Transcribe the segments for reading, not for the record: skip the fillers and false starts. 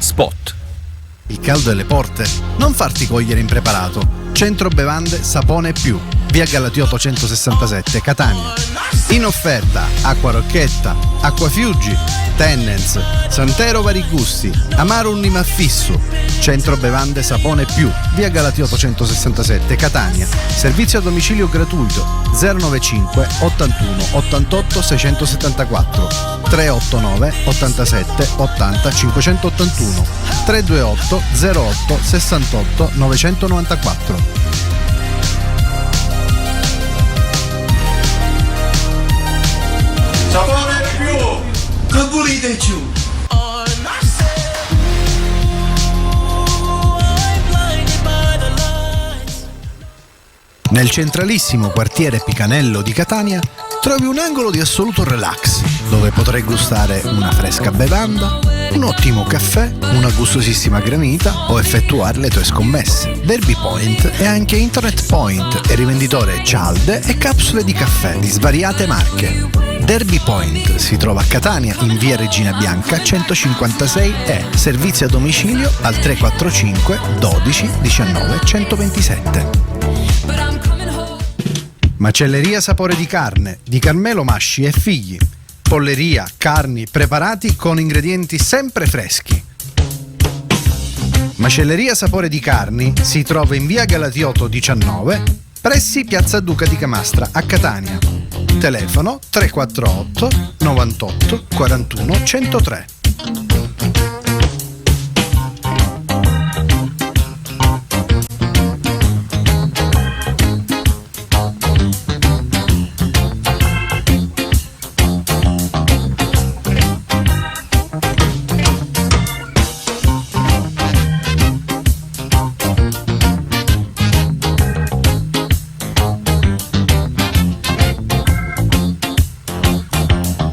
Spot. Il caldo è alle porte. Non farti cogliere impreparato. Centro Bevande Sapone Più. Via Galatioto 167, Catania. In offerta acqua rocchetta, acqua Fiuggi, Tennens, Santero vari gusti, Amaro Unimaffisso. Centro Bevande Sapone Più. Via Galatioto 167, Catania. Servizio a domicilio gratuito 095 81 88 674 389 87 80 581 328 08 68 994. Sapone più! Che volete più? Nel centralissimo quartiere Picanello di Catania trovi un angolo di assoluto relax dove potrai gustare una fresca bevanda, un ottimo caffè, una gustosissima granita o effettuare le tue scommesse. Derby Point è anche Internet Point e rivenditore cialde e capsule di caffè di svariate marche. Derby Point si trova a Catania in via Regina Bianca 156E, servizio a domicilio al 345 12 19 127. Macelleria Sapore di Carne di Carmelo Masci e figli. Polleria, carni preparati con ingredienti sempre freschi. Macelleria Sapore di Carni si trova in via Galatioto 19, pressi Piazza Duca di Camastra a Catania. Telefono 348 98 41 103.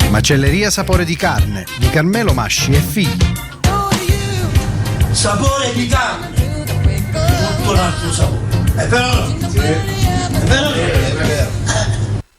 Macelleria Sapore di Carne di Carmelo Masci e figli. Sapore di carne! Tutto un altro sapore. È vero? Sì. È vero? È vero.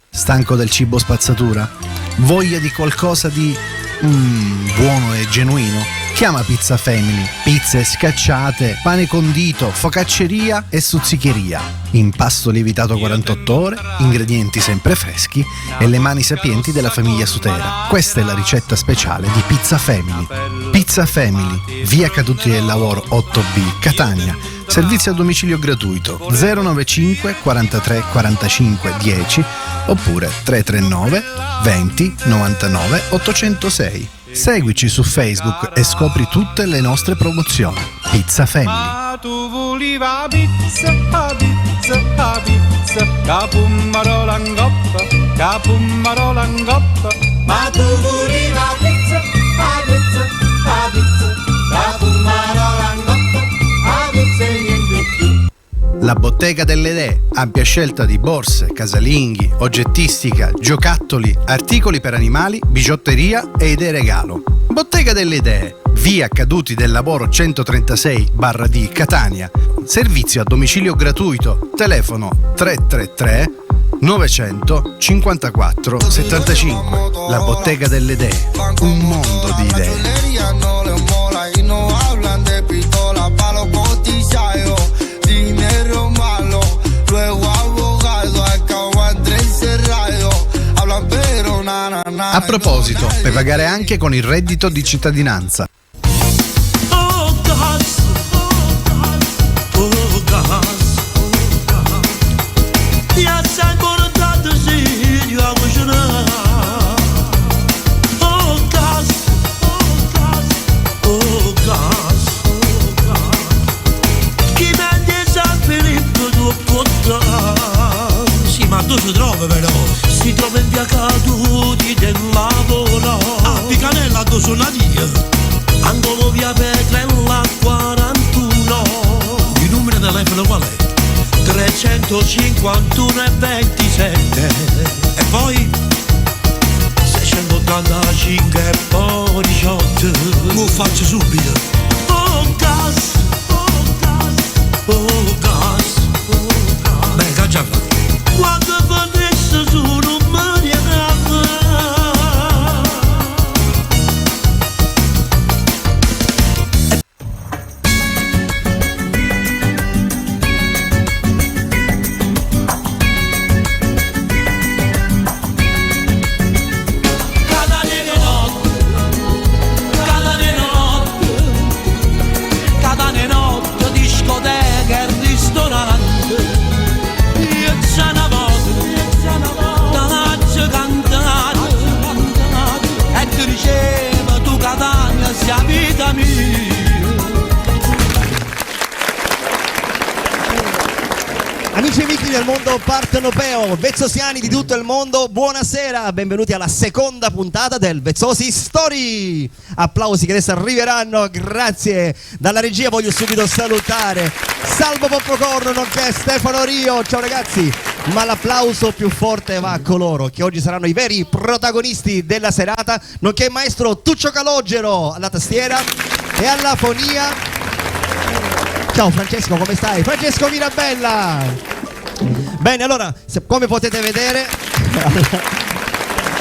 Stanco del cibo spazzatura? Voglia di qualcosa di buono e genuino? Chiama Pizza Family. Pizze scacciate, pane condito, focacceria e stuzzicheria. Impasto lievitato 48 ore, ingredienti sempre freschi e le mani sapienti della famiglia Sutera. Questa è la ricetta speciale di Pizza Family. Pizza Family, via Caduti del Lavoro 8B, Catania. Servizio a domicilio gratuito 095 43 45 10 oppure 339 20 99 806. Seguici su Facebook e scopri tutte le nostre promozioni. Pizza Family. Ma tu volevi la pizza, la pizza, la pizza, capumarola in coppa, capumarola in coppa. Ma tu volevi la pizza, la pizza, la pizza, capumarola in coppa, la pizza e niente più. La Bottega delle Idee, ampia scelta di borse, casalinghi, oggettistica, giocattoli, articoli per animali, bigiotteria e idee regalo. Bottega delle Idee, via Caduti del Lavoro 136/D Catania. Servizio a domicilio gratuito. Telefono 333 954 75. La Bottega delle Idee, un mondo di idee. No le mola y no hablan de pistola pa' los cotizados. Dinero malo, luego abogado, acabo entre encerrado. Hablan pero na na na. A proposito, puoi pagare anche con il reddito di cittadinanza. Oh gas, oh gas, ti ha portato serio a cucinare. Oh gas, oh gas, chi mette San Filippo tu porta. Sì, ma dove si trova però? Si trova in via Caduti del Lavoro. A Picanella dove sono nato. Angolo via Petrella 41. Il numero di telefono qual è? 351 e 27. E poi 685 e poi 18. Lo faccio subito. Oh gas, oh gas, oh gas. Beh, che già fa? Quando volesse solo Mariana. Tu si 'a vita mia. Amici e amiche del mondo partenopeo, vezzosiani di tutto il mondo, buonasera, benvenuti alla seconda puntata del Vezzosi Story. Applausi che adesso arriveranno, grazie. Dalla regia voglio subito salutare Salvo Poppocorno, nonché Stefano Rio. Ciao ragazzi, ma l'applauso più forte va a coloro che oggi saranno i veri protagonisti della serata, nonché il maestro Tuccio Calogero alla tastiera e alla fonia. Ciao Francesco, come stai? Francesco Mirabella! Bene, allora, come potete vedere,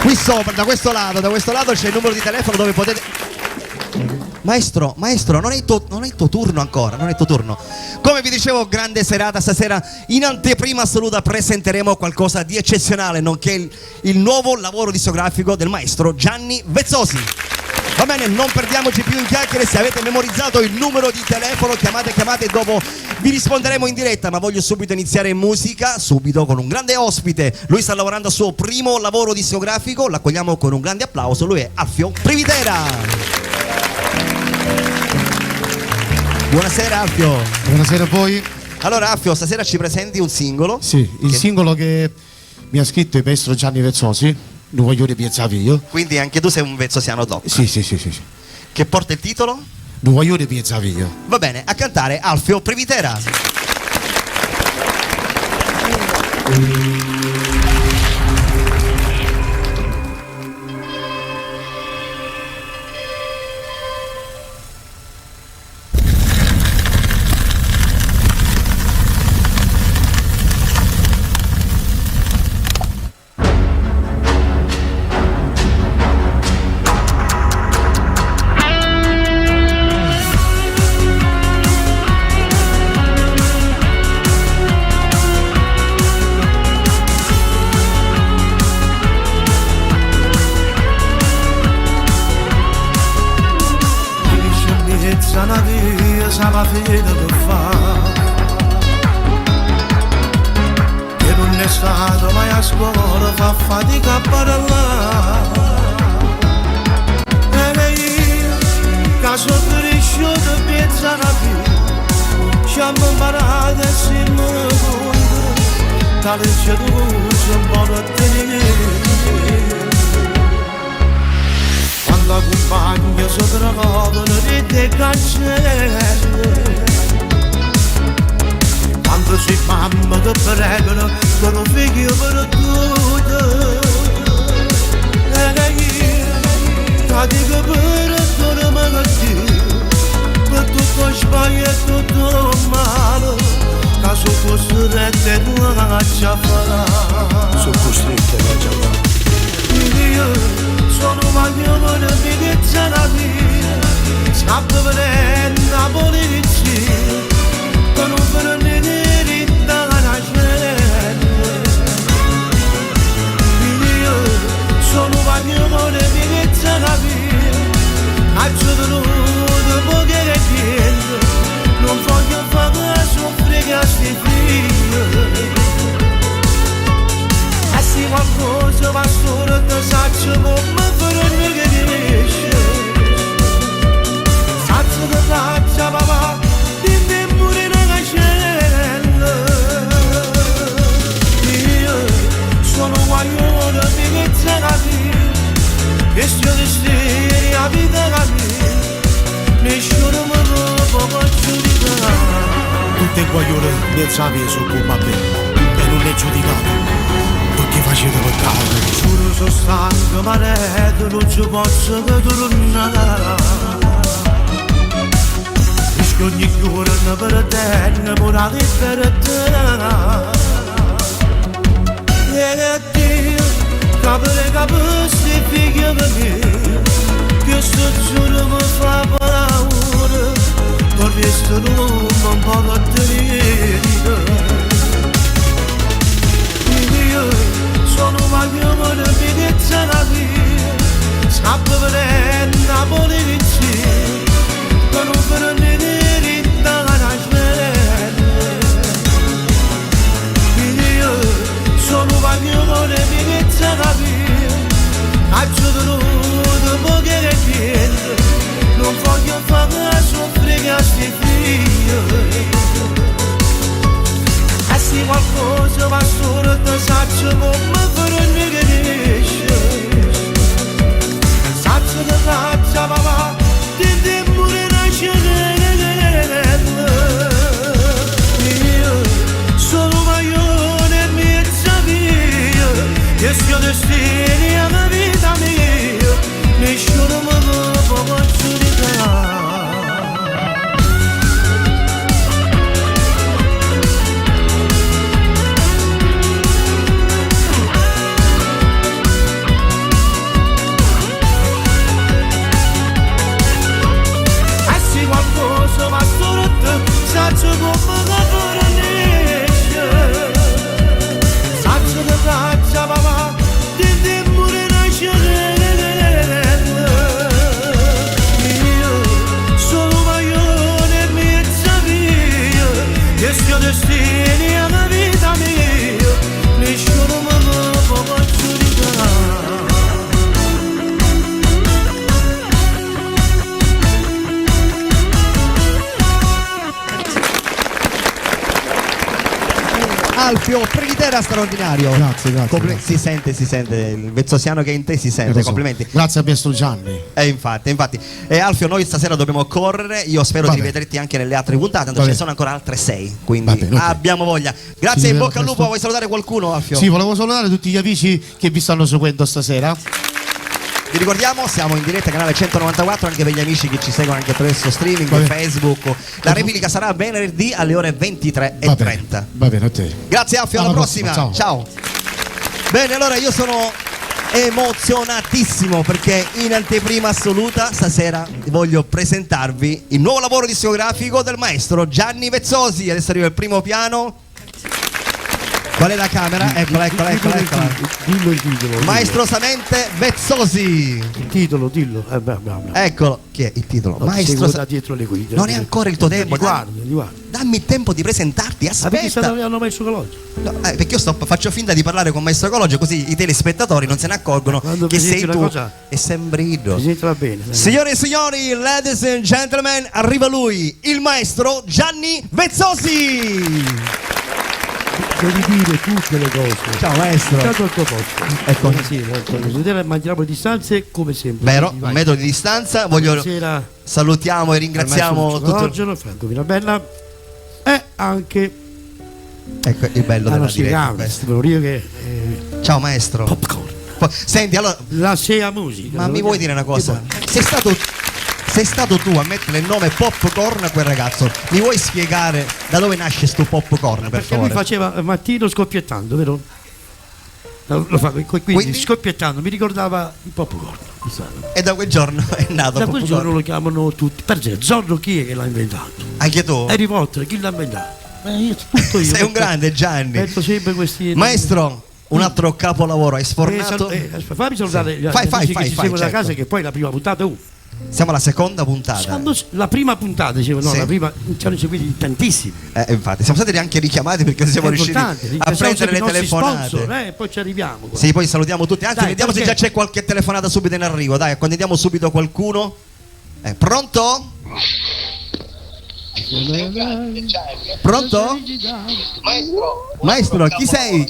qui sopra, da questo lato c'è il numero di telefono dove potete... Maestro, maestro, non è il tuo, non è il tuo turno ancora, non è il tuo turno. Come vi dicevo, grande serata stasera, in anteprima assoluta presenteremo qualcosa di eccezionale, nonché il nuovo lavoro discografico del maestro Gianni Vezzosi. Va bene, non perdiamoci più in chiacchiere, se avete memorizzato il numero di telefono chiamate, chiamate, dopo vi risponderemo in diretta, ma voglio subito iniziare in musica, subito con un grande ospite. Lui sta lavorando al suo primo lavoro discografico, l'accogliamo con un grande applauso, lui è Alfio Privitera. Buonasera Alfio. Buonasera a voi. Allora Alfio, stasera ci presenti un singolo. Sì, il Che singolo che mi ha scritto il maestro Gianni Vezzosi, Non voglio piazzavio. Quindi anche tu sei un vezzosiano doc. Sì, sì, sì, sì, sì. Che porta il titolo? Non voglio piazzavio. Va bene, a cantare Alfio Privitera. Che non è stato mai a scuola, fa fatica a parlare. E io, che sono cresciuto in mezzo alla via, siamo imparati e siamo contro, tale c'è tu, un po' da tenere. Quando compagno si trovano di cancelle, quando si mamma ti pregano con un figlio perduto, e io ti dico perdonami a te, per tutto sbaglio e tutto male, che sono costretta a fare. Sono costretto a fare. Io sono maglione di la via, scappo per la polizia, per non prendere dalla gente. Io sono maglione di la via, faccio tenuto poche e niente, non voglio fare soffrire a sti figli. E se qualcosa va storto, saccio come fare che riesce. Saccio che faccia papà, dimmi pure una cascella. Io sono guaglione di mezza la via, che sto di stare a vita la mia, nessuno mi può giudicare. Tutte le guaglione mezza via sono come me e non è giudicato perché facete peccato. Giuro sono stanco ma redo, non ci posso che tornare. Rischio ogni giorno per te, pure per te. E Dio, capire capire sti figli per me, che sto giuro mi fa paura, per resto non mi può tenere. Io sono maglione di la via, scappo per la polizia, per non prendere dalla gente. Io sono maglione di la via, faccio tenuto poche e niente, non Alfio Privitera straordinario. Grazie, grazie, Compl- grazie. Si sente, si sente, il vezzosiano che è in te si sente, Lo so. complimenti. Grazie a Maestro Gianni. E infatti, infatti. E Alfio, noi stasera dobbiamo correre. Io spero Va di bene. rivederti anche nelle altre puntate, tanto Va ce ne bene. sono ancora altre 6. Quindi Va bene, ok. abbiamo voglia. Grazie, Ci in vediamo bocca al lupo. presto. Vuoi salutare qualcuno, Alfio? Sì, volevo salutare tutti gli amici che vi stanno seguendo stasera. Vi ricordiamo, siamo in diretta canale 194 anche per gli amici che ci seguono anche attraverso streaming, Va bene. Facebook. La replica sarà venerdì alle ore 23.30. Va bene, va bene, ok. Grazie Alfio, alla, Alla prossima. prossima, Ciao. Bene, allora io sono emozionatissimo perché in anteprima assoluta stasera voglio presentarvi il nuovo lavoro discografico del maestro Gianni Vezzosi. Adesso arriva il primo piano. Qual è la camera? Eccola, eccola, eccola, eccola. Dillo il titolo. dillo. Maestrosamente Vezzosi. Il titolo, dillo. Beh, beh, beh. Eccolo, chi è il titolo? No, ti seguo Maestro da dietro le guide. Non è ancora il tuo tempo. Ti guardo, ti guardo. Dammi il tempo di presentarti, Ma perché aspetta. sta arrivando Maestro Calogero? No, perché io faccio finta di parlare con Maestro Cologio così i telespettatori non se ne accorgono Quando che sei presenti una tu cosa- e sembri Iddo. Presentala bene. dai. Signore e signori, ladies and gentlemen, arriva lui, il maestro Gianni Vezzosi. Devi dire tutte le cose. Ciao maestro. Intanto al tuo posto. Ecco. Buonasera, Antonio Sudera, manteniamo le distanze come sempre. Vero, Quindi un vai. metro di distanza, voglio Buonasera salutiamo e al ringraziamo maestro tutto. Calogero, Franco Mirabella e anche Ecco il bello alla della nostra diretta. camera, questo. volevo dire che Ciao maestro. Popcorn. Senti, allora La Sea Musica. Ma mi vuoi dire una cosa? Sei stato, sei stato tu a mettere il nome Popcorn a quel ragazzo. Mi vuoi spiegare da dove nasce sto popcorn, per Perché lui favore? faceva mattino scoppiettando, vero? Lo fa, quindi, Quindi? scoppiettando mi ricordava il popcorn. E da quel giorno è nato Da quel Popcorn. giorno lo chiamano tutti. Per esempio, Zorro chi è che l'ha inventato? Anche tu? Harry Potter, chi l'ha inventato? Io, tutto io. Sei un grande Gianni. Metto sempre questi. Maestro, un altro capolavoro, hai sfornato. Aspetta, fammi salutare Sì. gli Fai, fai, amici fai, che ci fai, seguono da certo. casa che poi la prima puntata Siamo alla seconda puntata. Quando la prima puntata, dicevo, no, Sì. la prima ci hanno seguiti tantissimi. Infatti, siamo stati anche richiamati perché siamo È riusciti importante, a ringraziamo prendere sempre le i nostri telefonate. sponsor, poi ci arriviamo. qua. Sì, poi salutiamo tutti. Anzi, Dai, vediamo se perché? già c'è qualche telefonata subito in arrivo. Dai, accontentiamo subito qualcuno. Pronto? Pronto? Maestro, chi sei?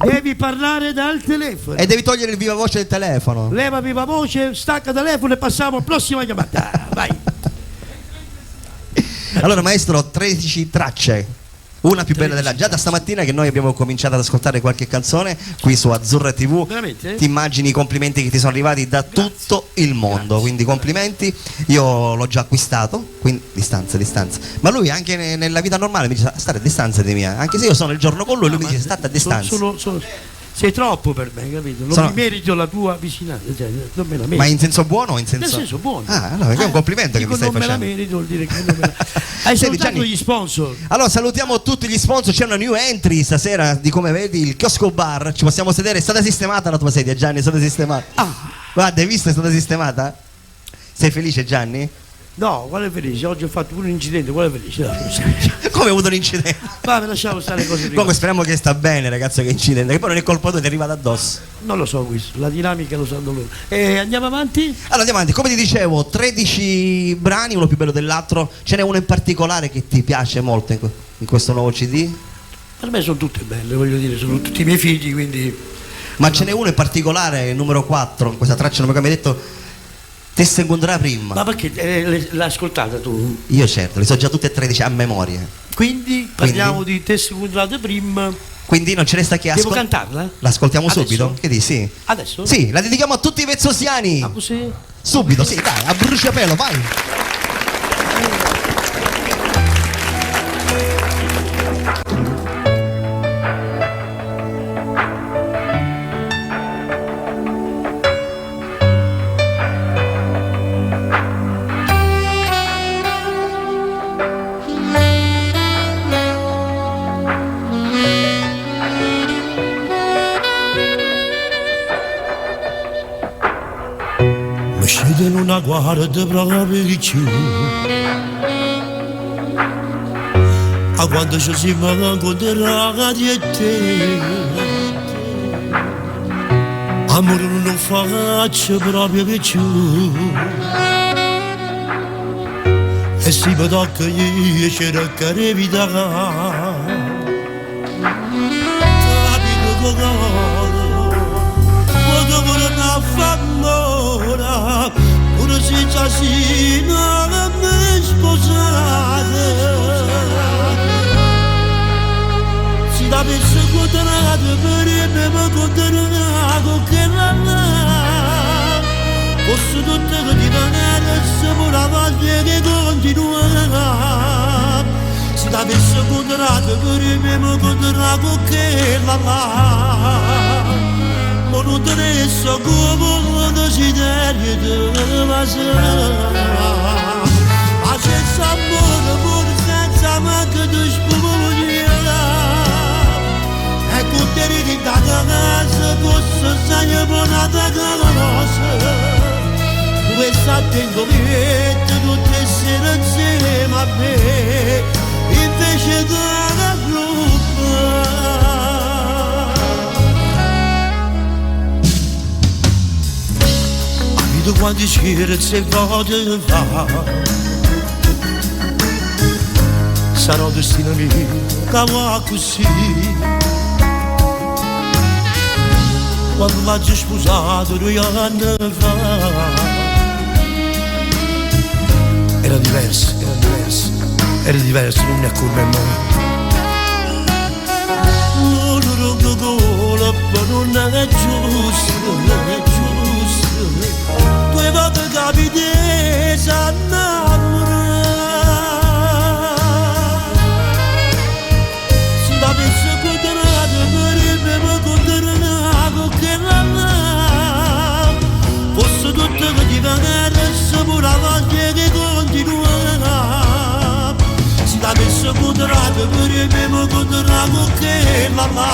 Devi parlare dal telefono. E devi togliere il viva voce del telefono. Leva viva voce, stacca telefono e passiamo alla prossima chiamata. Vai. Allora, maestro, 13 tracce. Una più bella della già da stamattina che noi abbiamo cominciato ad ascoltare qualche canzone qui su Azzurra TV. Veramente? Ti immagini i complimenti che ti sono arrivati da tutto il mondo. Quindi complimenti, io l'ho già acquistato, quindi distanza, distanza. Ma lui anche nella vita normale mi dice stare a distanza di mia, anche se io sono il giorno con lui, lui mi dice state a distanza. Sei troppo per me, capito? Non mi merito la tua vicinanza, cioè, non me la merito. Ma in senso buono o in senso Nel senso buono. Ah, allora è un complimento che Dico, mi stai non facendo. me la merito, vuol dire che non me la Hai Senti, salutato Gianni. gli sponsor. Allora salutiamo tutti gli sponsor, c'è una new entry stasera di come vedi il chiosco bar, ci possiamo sedere, è stata sistemata la tua sedia Gianni, è stata sistemata. Ah. Guarda, hai visto è stata sistemata? Sei felice Gianni? No, quale felice? Oggi ho fatto pure un incidente, quale felice? No, Come hai avuto un incidente? Vabbè, lasciamo stare cose private. Comunque speriamo che sta bene ragazzo che incidente, che poi non è colpa tua, ti è arrivata addosso. Non lo so questo, la dinamica lo sanno loro. E andiamo avanti? Allora andiamo avanti, come ti dicevo, 13 brani, uno più bello dell'altro, ce n'è uno in particolare che ti piace molto in questo nuovo CD? Per me sono tutte belle, voglio dire, sono tutti i miei figli, quindi... Ma ce n'è uno in particolare, il numero 4, in questa traccia che mi hai detto Te se incontrerà prima. Ma perché l'hai ascoltata tu? Io certo, le so già tutte e 13 a memoria. Quindi parliamo di Te se incontrate prima. Quindi non ce resta che Devo cantarla? L'ascoltiamo Adesso? subito? Che dici? Sì. Adesso? Sì, la dedichiamo a tutti i vezzosiani. Ah, così? Subito, sì, dai, a bruciapelo, vai. Mi scende in una guarda proprio più A quando ci siamo incontrati e te Amore non faccio proprio più E E se mi tocca io cerco di evitare. Capito cuore, quando vuole una famora, pure se già si non mi sposate. Si t'avesse incontrato per me mi incontrato che la là Posso tutto che ti venere se pure voglia che continua Se t'avesse incontrato per me mi incontrato che la là Ma non te ne so come un desiderio di vasare Ma senza amore pure senza manco di spuglia E con te ridi da casa posso sai buona da cosa Questa tengo letto tutte le sere insieme a me Invece della ruba Vedo quanti scherzi e volte fa Sarò destino mio che va così Quando l'ho sposato due anni fa Era diverso, era diverso, era diverso, non è come mo. Non è giusto, non è giusto. Due volte capite Se t'avesse incontrato per me mi incontrato che la là Fosse tutto che ti venere se pure la voglia che continua Se t'avesse incontrato per me mi incontrato che la là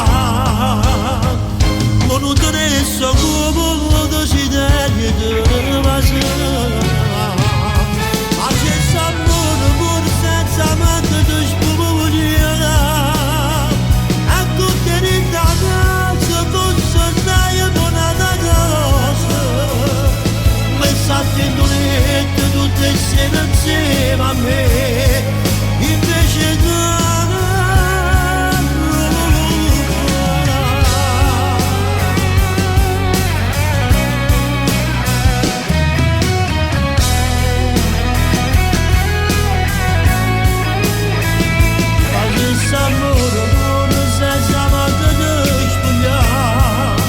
Ma non te ne so come un desiderio di vasare Ma senza amore pure senza manco di spuglia A tutte le casa posso stare buona da cosa Messa attento letto tutte le sere insieme a me Invece di Senza amore pure senza manco di spogliare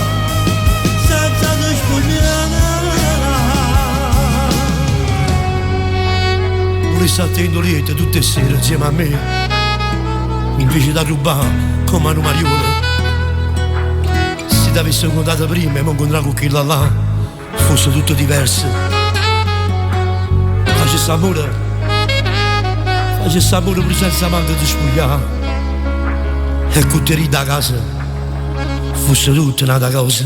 Senza di spogliare Volessi attento lieta tutte le sere insieme a me Invece da rubare come un mariuolo Se ti avessi incontrato prima e mi incontravo con quella là Fosse tutto diverso Facesse amore Facesse amore pure senza manco di spogliare E con te da casa Fosse tutta un'altra cosa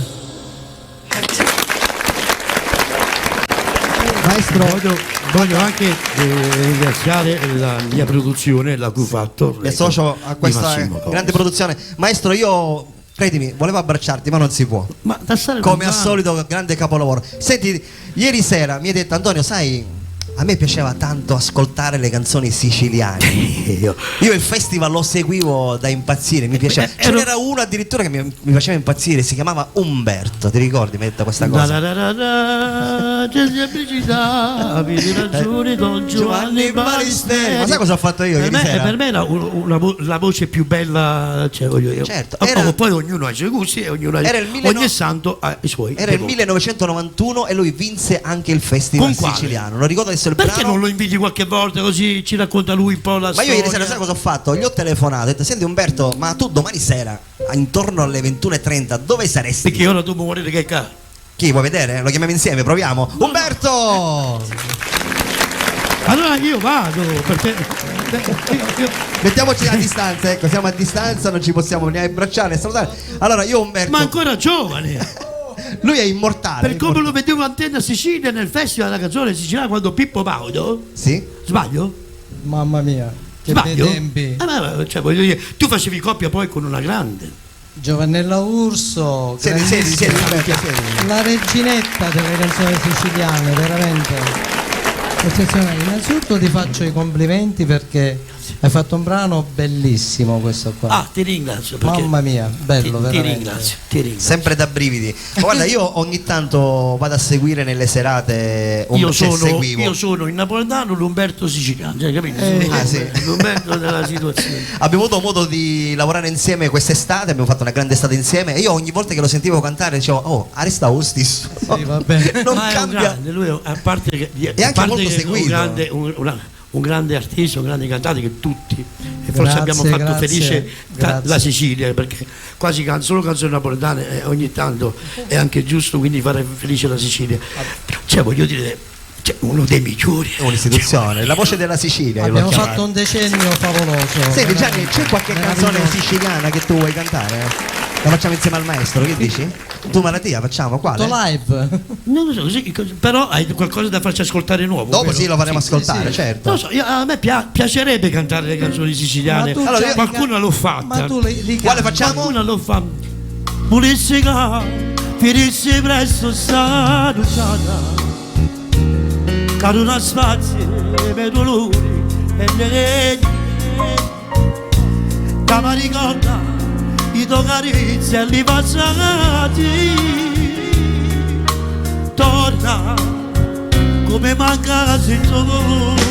Maestro, Voglio anche ringraziare la mia produzione, la cui ho fatto. Mi associo a di questa Massimo Costa. grande produzione. Maestro, io credimi, volevo abbracciarti, ma non si può. Ma da stare Come al lontano. solito, grande capolavoro. Senti, ieri sera mi hai detto, Antonio, sai, a me piaceva tanto ascoltare le canzoni siciliane. Io- Io il festival lo seguivo da impazzire, mi piaceva. Beh, Ce ero- n'era uno addirittura che mi faceva impazzire, si chiamava Umberto, ti ricordi? Mi hai detto questa cosa. Da da da da, c'è semplicità, mi ragioni Don Giovanni Giovanni Balisteri. Balisteri. Ma sai cosa ho fatto io Per ieri me, sera? per me era la voce più bella, cioè, voglio io. Certo, Oh, era- oh, poi ognuno ha i suoi gusti e ognuno ha Era il 19 ogni santo ha i suoi. Era il devoti. 1991 e lui vinse anche il festival Con quale? siciliano. Non ricordo adesso il Perché brano. non lo inviti qualche volta così ci racconta lui un po' la Ma storia? io ieri sera sai cosa ho fatto? Gli ho telefonato, ho detto senti Umberto, ma tu domani sera, intorno alle 21.30, dove saresti? Perché ora tu muori che cazzo. Chi vuoi vedere? Lo chiamiamo insieme, proviamo. Umberto! Allora io vado perché beh, io- Mettiamoci a distanza, ecco, siamo a distanza, non ci possiamo neanche abbracciare né salutare. Allora io Umberto, ma ancora giovane. lui è immortale. Per come lo vedevo a Antenna Sicilia nel festival della canzone siciliana quando Pippo Baudo, Sì? sbaglio? Mamma mia, che bei Sbaglio? tempi. Ah, ma, cioè, voglio dire, tu facevi coppia poi con una grande. Giovannella Urso, Siedi, siedi, siedi, grandissima. Umberto, siedi. la reginetta delle canzoni siciliane, veramente. Eccezionale. Innanzitutto ti faccio i complimenti perché hai fatto un brano bellissimo questo qua. Ah, ti ringrazio perché Mamma mia, bello ti veramente. ringrazio, ti ringrazio. Sempre da brividi. Ma Guarda, io ogni tanto vado a seguire nelle serate un Io cioè, sono, seguivo. io sono il napoletano l'Umberto siciliano, cioè, capito? Ah, sì. L'Umberto della situazione. Abbiamo avuto modo di lavorare insieme quest'estate, abbiamo fatto una grande estate insieme e io ogni volta che lo sentivo cantare dicevo "Oh, arresta Ostis". Sì, va bene. Non Ma è un cambia. grande, lui è, a parte che, È a anche parte molto che è seguito. Un grande, un grande artista, un grande cantante che tutti, e forse Grazie, abbiamo fatto grazie, felice grazie. la Sicilia, perché quasi solo canzoni napoletane ogni tanto è anche giusto quindi fare felice la Sicilia. Cioè voglio dire, cioè, uno dei migliori. È un'istituzione, la voce della Sicilia. io l'ho Abbiamo chiamata. fatto un decennio favoloso. Senti Gianni, c'è qualche canzone Meraviglioso. siciliana che tu vuoi cantare? La facciamo insieme al maestro, che dici? Tu malattia, facciamo quale? Tutto live. Non lo so, così- però hai qualcosa da farci ascoltare nuovo. Dopo vero? sì, lo faremo ascoltare, certo. Non lo so, a me piacerebbe cantare le canzoni siciliane. Ma tu Allora, già io- Qualcuno l'ho fatta. Ma tu li Quale canti. facciamo? Qualcuno lo fa. Volesse che finisse presto sta nottata. Caro una spazio per dolori e ne Che mi ricorda i tuoi carezze e li passati. Torna come manca senza voi.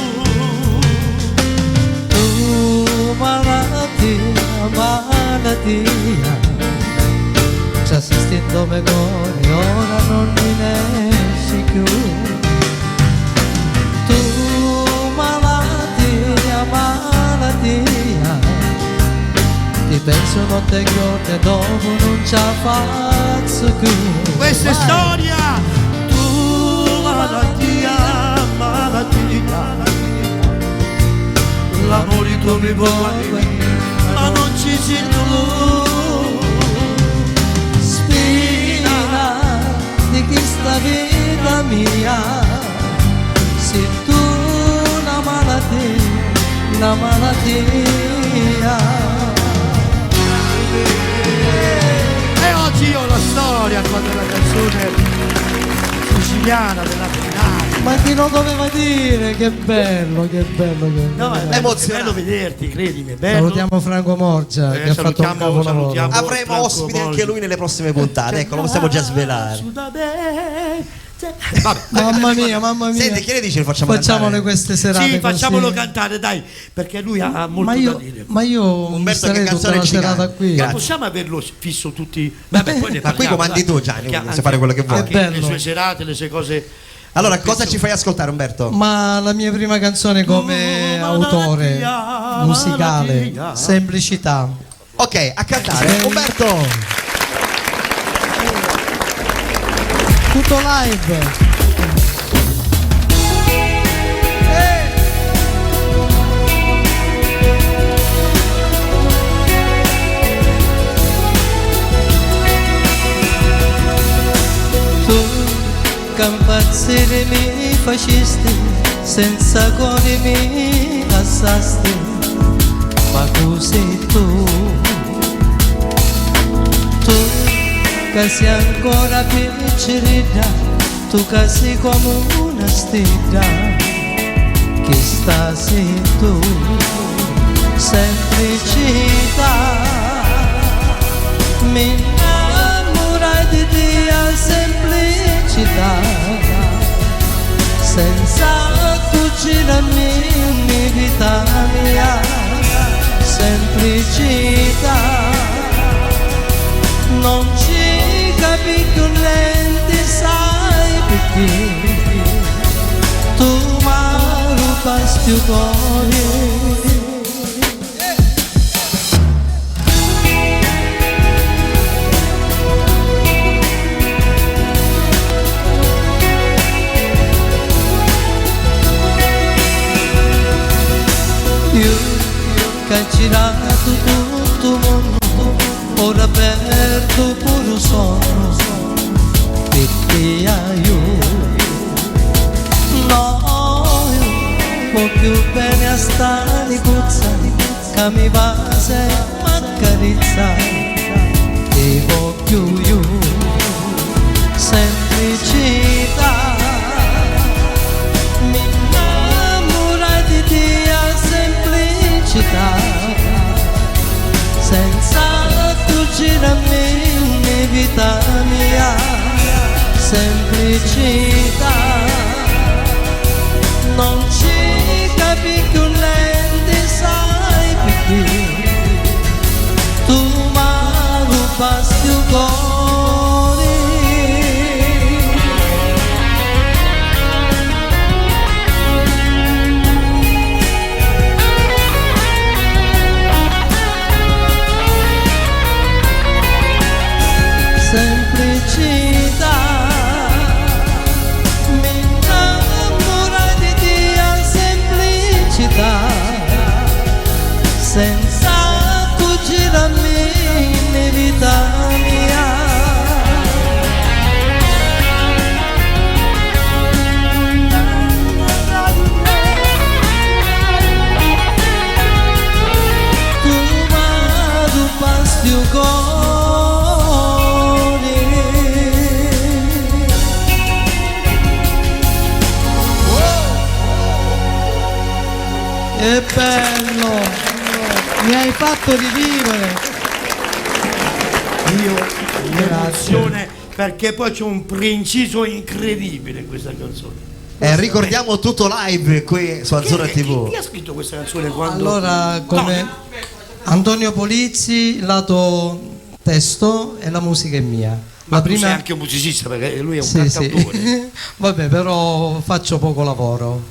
Tu malattia, malattia, ci assistendo me cuore, ora non mi ne esci più. Tu malattia, malattia, ti penso notte e giorno e dopo non ce la faccio più. Questa è Vai. storia. Tu malattia, malattia. L'amore tu mi vuoi, ma non ci sei tu. Spina di questa vita mia, sei tu una malattia, una malattia. E oggi io ho la storia quando la canzone siciliana della finale. Ma chi lo doveva dire? Che bello, che bello. Che No, è bello, è Emozionante. bello vederti, credimi, è bello. Salutiamo Franco Morgia che ha fatto un salutiamo- capolavoro. salutiamo. Avremo Franco ospite anche Morgia. lui nelle prossime puntate, ecco, lo possiamo già svelare. Su da me. Vabbè. Mamma mia, mamma mia. Senti, che ne dici? Lo facciamo Facciamole cantare? queste serate. Sì, facciamolo così. cantare, dai, perché lui ha molto Ma io, da dire. ma io mi Umberto, che starei tutta canzone la ci serata canta? qui. Ma Grazie. possiamo averlo fisso tutti? Vabbè, poi ne Ma qui parliamo, comandi dai. tu, Gianni, Perché quindi, anche- se fare quello che vuoi. anche È bello. Le sue serate, le sue cose. Allora, cosa ci fai ascoltare, Umberto? Ma la mia prima canzone come Oh, autore malattia, musicale, malattia. Semplicità. Ok, a cantare, Umberto! Tutto live. Tu che impazzire mi facisti, senza cuore mi lasciasti, ma così tu, tu che sei ancora piccerina, tu che sei come una stella, che sta sei tu, semplicità. Mi innamorai di te a semplicità, senza cucinarmi vita mia, semplicità. Non ci capisco niente, sai perché tu mi rubasti il cuore. Io che ho girato tutto il mondo, ora perdo pure il sonno, perché io no, io voglio bene a stare cuzza, che mi va se m'accarezza, ti voglio io, semplicità. Mi vita mia, semplicità. Non ci capi più niente, sai perché tu mi rubasti il cuore. Semplicità, mi innamora di te semplicità, senza cucinarmi vita mia. Tu mi rubasti il cuore. Che bello! Mi hai fatto rivivere! Io l'emozione, perché poi c'è un preciso incredibile in questa canzone. Ricordiamo tutto live qui su Azzurra Chi, TV. chi ha scritto questa canzone quando Allora, come Antonio Polizzi, lato testo e la musica è mia. Ma La tu sei prima anche un musicista, perché lui è un Sì, sì. cantautore. Vabbè, però faccio poco lavoro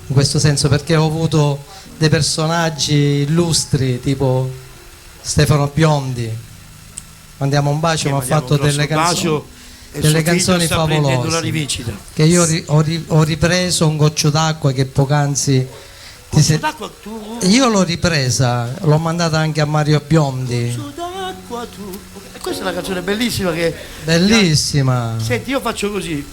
in questo senso, perché ho avuto dei personaggi illustri tipo Stefano Biondi. Mandiamo un bacio, Che mi ha mandiamo fatto un grosso delle canzoni, bacio e delle suo figlio canzoni sta prendendo la favolose. rivincita. Che io ho ripreso un goccio d'acqua che poc'anzi ti sei- D'acqua tu, Io l'ho ripresa, l'ho mandata anche a Mario Biondi. goccio d'acqua tu. E questa è una canzone bellissima che Bellissima. Senti, io faccio così.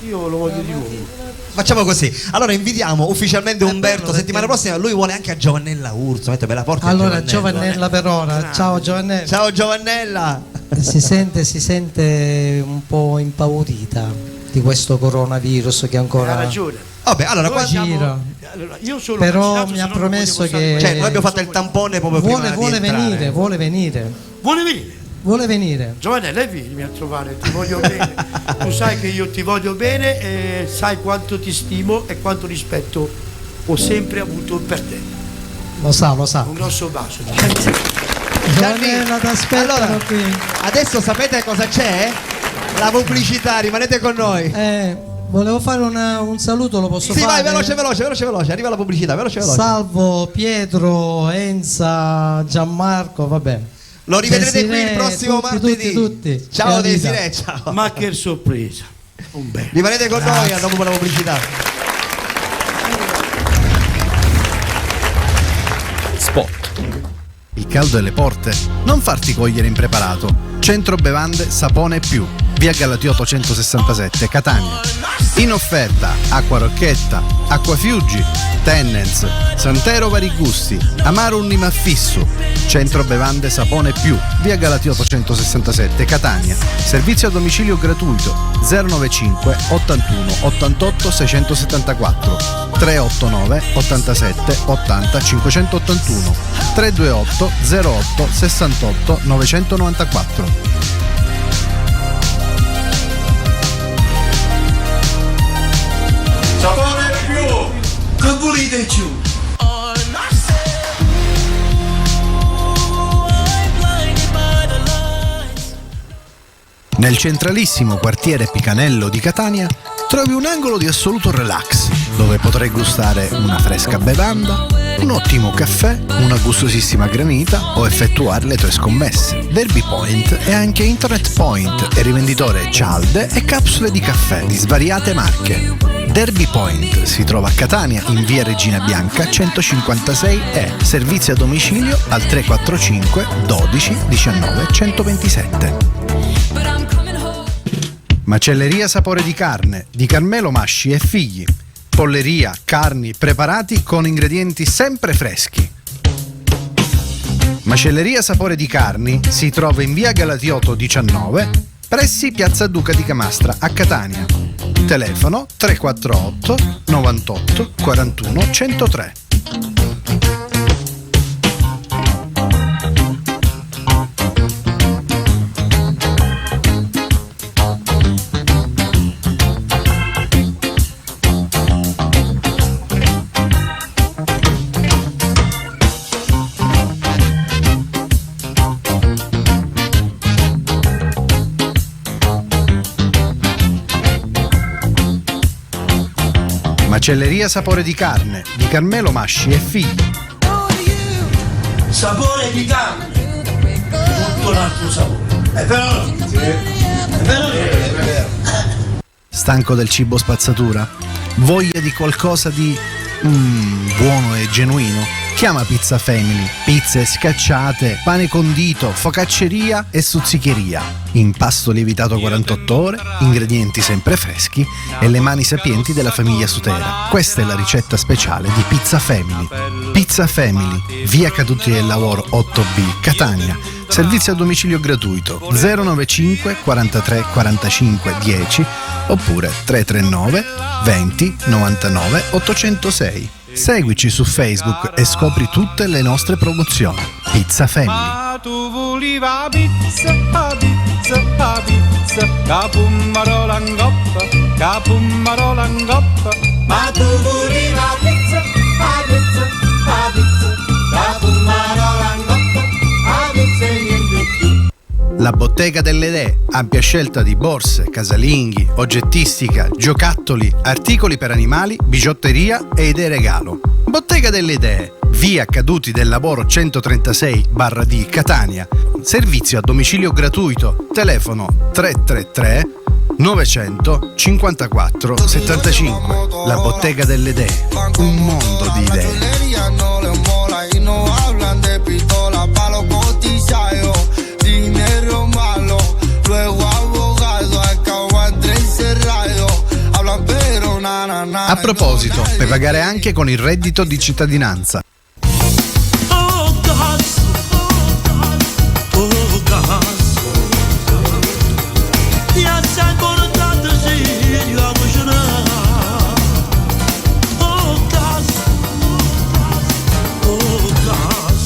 Io lo voglio di nuovo. Facciamo così. Allora invitiamo ufficialmente È Umberto bello settimana perché- prossima. Lui vuole anche a Giovannella Urso. Mette, me la porti a Allora Giovannella. Giovannella per ora. Ciao Giovannella. Ciao Giovannella. Si sente un po' impaurita di questo coronavirus che ancora Ha ragione. Vabbè, allora Noi qua siamo- gira. Allora, io sono Però vaccinato, mi se ha no non promesso potevo stare che- qui. Cioè, noi abbiamo fatto il tampone proprio vuole, prima vuole di entrare. venire, vuole venire, Vuole venire? vuole venire. Giovannella, vienimi a trovare, ti voglio bene. Tu sai che io ti voglio bene e sai quanto ti stimo e quanto rispetto ho sempre avuto per te. Lo sa, lo sa. Un grosso bacio. Giovannella, ti aspettano allora, qui. Adesso sapete cosa c'è? La pubblicità, rimanete con noi. Volevo fare un saluto, lo posso Sì, fare? vai, veloce, veloce, veloce, veloce. Arriva la pubblicità, veloce, veloce. Salvo, Pietro, Enza, Gianmarco, vabbè. Lo rivedrete qui il Desiree, prossimo tutti, martedì. Tutti, tutti. Ciao E Anita. Desiree, ciao. Ma che sorpresa. Un bel. Rimanete con noi a dopo la pubblicità. Spot. Il caldo è alle porte. Non farti cogliere impreparato. Centro Bevande Sapone Più. Via Galatioto 167, Catania. In offerta acqua Rocchetta, acqua Fiuggi, Tennens, Santero vari gusti, Amaro Unimaffisso. Centro Bevande Sapone Più. Via Galatioto 167, Catania. Servizio a domicilio gratuito 095 81 88 674 389 87 80 581 328 08 68 994. Sapone più! Che volete più? Nel centralissimo quartiere Picanello di Catania trovi un angolo di assoluto relax dove potrai gustare una fresca bevanda, un ottimo caffè, una gustosissima granita o effettuare le tue scommesse. Derby Point è anche Internet Point e rivenditore cialde e capsule di caffè di svariate marche. Derby Point si trova a Catania in via Regina Bianca 156E. Servizio a domicilio al 345 12 19 127. Macelleria Sapore di Carne di Carmelo Masci e figli. Polleria, carni preparati con ingredienti sempre freschi. Macelleria Sapore di Carni si trova in via Galatioto 19, pressi Piazza Duca di Camastra a Catania. Telefono 348 98 41 103. Macelleria Sapore di Carne di Carmelo Masci e figli. Sapore di carne, tutto un altro sapore. È vero o no? È vero o no? È vero. Stanco del cibo spazzatura? Voglia di qualcosa di buono e genuino? Chiama Pizza Family. Pizze scacciate, pane condito, focacceria e stuzzicheria. Impasto lievitato 48 ore, ingredienti sempre freschi e le mani sapienti della famiglia Sutera. Questa è la ricetta speciale di Pizza Family. Pizza Family, via Caduti del Lavoro 8B, Catania. Servizio a domicilio gratuito 095 43 45 10 oppure 339 20 99 806. Seguici su Facebook e scopri tutte le nostre promozioni. Pizza Family. Ma tu voliva pizza, a pizza, a pizza, capummarola in coppa, capummarola in coppa. Ma tu voliva pizza, a pizza, a pizza, capummarola in coppa, a pizza e niente più. La Bottega delle Idee, ampia scelta di borse, casalinghi, oggettistica, giocattoli, articoli per animali, bigiotteria e idee regalo. Bottega delle Idee, via Caduti del Lavoro 136/D Catania. Servizio a domicilio gratuito, telefono 333 954 75. La Bottega delle Idee, un mondo di idee. Chulería no les mola y no hablan de pistola pa' los cotizados. Dinero malo, luego abogado, acabo entre encerrado. Hablan pero na na na. A proposito, puoi pagare anche con il reddito di cittadinanza. Oh gas, oh gas, ti ha portato serio a cucinare. Oh gas, oh gas,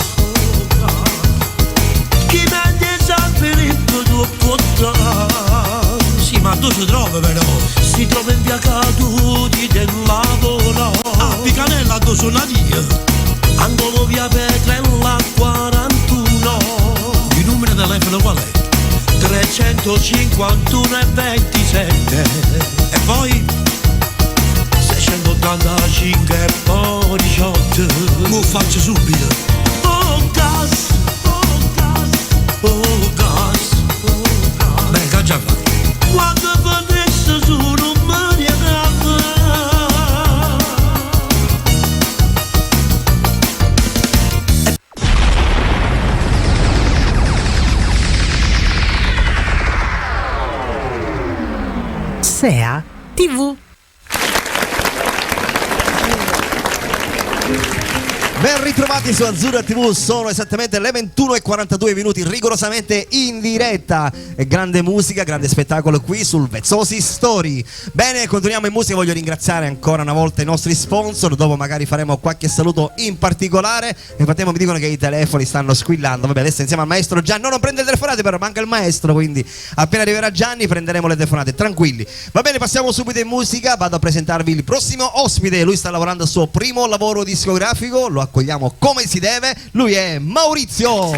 chi mette San Filippo tu porta. Sì, ma dove si trova però? Si trova in via Caduti del Lavoro. A Picanella dove sono via. Angolo via Petrella 41. Il numero di telefono qual è? 351 e 27. E poi 685 e poi 18. Mo faccio subito. Oh gas, oh gas, oh gas, oh gas. Beh, che già fatto. Quando venisse su non mi ricordo. SEA TV. Ben ritrovati su Azzurra TV, sono esattamente le 21:42 minuti, rigorosamente in diretta. E grande musica, grande spettacolo qui sul Vezzosi Story. Bene, continuiamo in musica, voglio ringraziare ancora una volta i nostri sponsor, dopo magari faremo qualche saluto in particolare. Nel frattempo mi dicono che i telefoni stanno squillando, vabbè, adesso insieme al maestro Gianni, no, non prende le telefonate però, manca il maestro, quindi appena arriverà Gianni prenderemo le telefonate, tranquilli. Va bene, passiamo subito in musica, vado a presentarvi il prossimo ospite, lui sta lavorando al suo primo lavoro discografico, lo accogliamo come si deve, lui è Maurizio.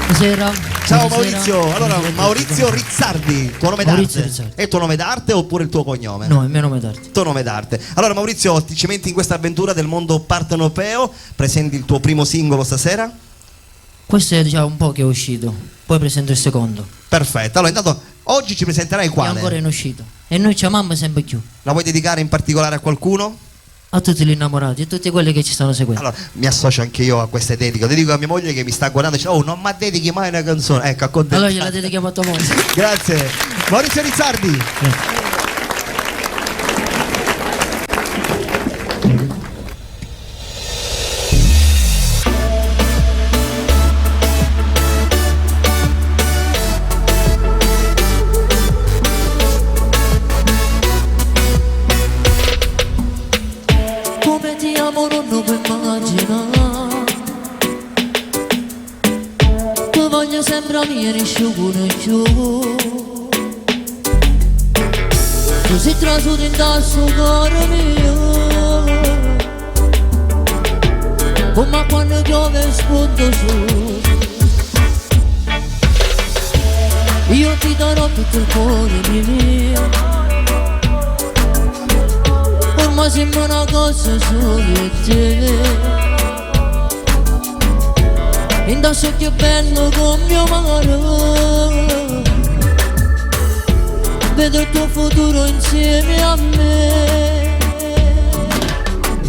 Buonasera. Ciao Buonasera. Maurizio, allora Buonasera a tutti. Maurizio Rizzardi, tuo nome Maurizio d'arte? Rizzardi. È il tuo nome d'arte oppure il tuo cognome? No, è il mio nome d'arte. Tuo nome d'arte. Allora Maurizio, ti cimenti in questa avventura del mondo partenopeo, presenti il tuo primo singolo stasera? Questo è già un po' che è uscito, poi presento il secondo. Perfetto, allora intanto oggi ci presenterai È quale? ancora in uscita. E noi ci amiamo sempre più. La vuoi dedicare in particolare a qualcuno? A tutti gli innamorati e a tutti quelli che ci stanno seguendo. Allora, mi associo anche io a queste dediche. Dedico a mia moglie che mi sta guardando e dice: "Oh, non mi dedichi mai una canzone". Ecco, accontentata. Allora gliela dedichiamo a tua moglie. Grazie. Maurizio Rizzardi. Come ti amo non lo puoi immaginare. Ti voglio sempre a mia nessuno più. Tu sei trasuto in tasso cuore mio. Come quando piove spunto su. Io ti darò tutto il cuore mio. Ma sembra una cosa solo io e te. Indosso che bello con mio mare. Vedo il tuo futuro insieme a me.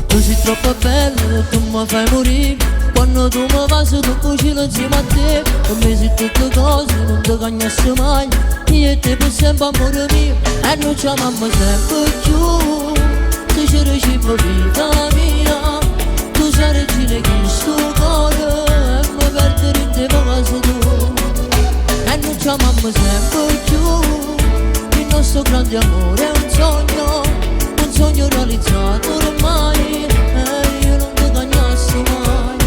Tu sei troppo bello, tu mi fai morire. Quando tu mi vas tu cucino insieme a te. Per me sei tutte cose, non ti cagnassi mai. Io e te per sempre amore mio. E noi ci amiamo sempre più. Se ci riusciamo vita mia. Tu sei regina di questo cuore. E mi perdere in te cose tu. E noi ci amiamo sempre più. Il nostro grande amore è un sogno realizzato ormai. E io non ti cagnassi mai.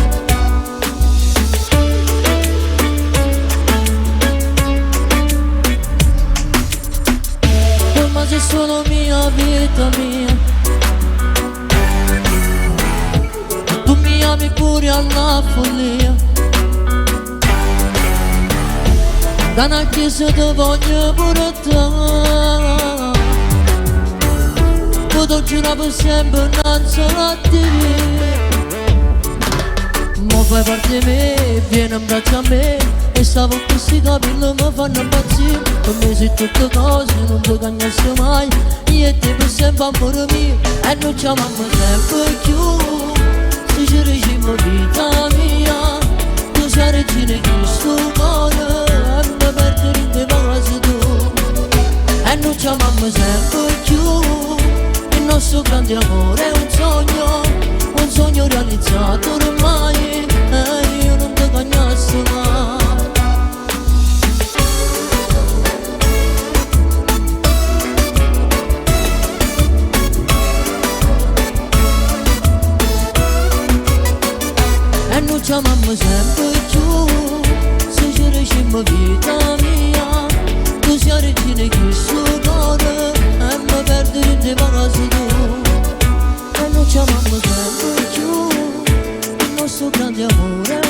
Ma sei solo mia vita mia. Tu mi ami pure alla follia. Da una chiesa ti voglio portare. Potrò giurare per sempre innanzi a te. Mo fai parte di me, vieni in braccio a me. E stavo questi capelli mi fanno impazzire. Per me sei tutte cose, non ti cagnassi mai. Io e te per sempre amore mio. E noi ci amiamo sempre più. Se ci riusciamo vita mia. Tu sei regina di questo cuore. E mi perdere in te cose tu. E noi ci amiamo sempre più. Il nostro grande amore è un sogno realizzato ormai. E io non ti cagnassi mai. E noi ci amiamo sempre più. Se ci riusciamo vita mia. Tu sei regina di questo cuore. E mi perdere in te cose tu. E noi ci amiamo sempre più. Il nostro grande amore è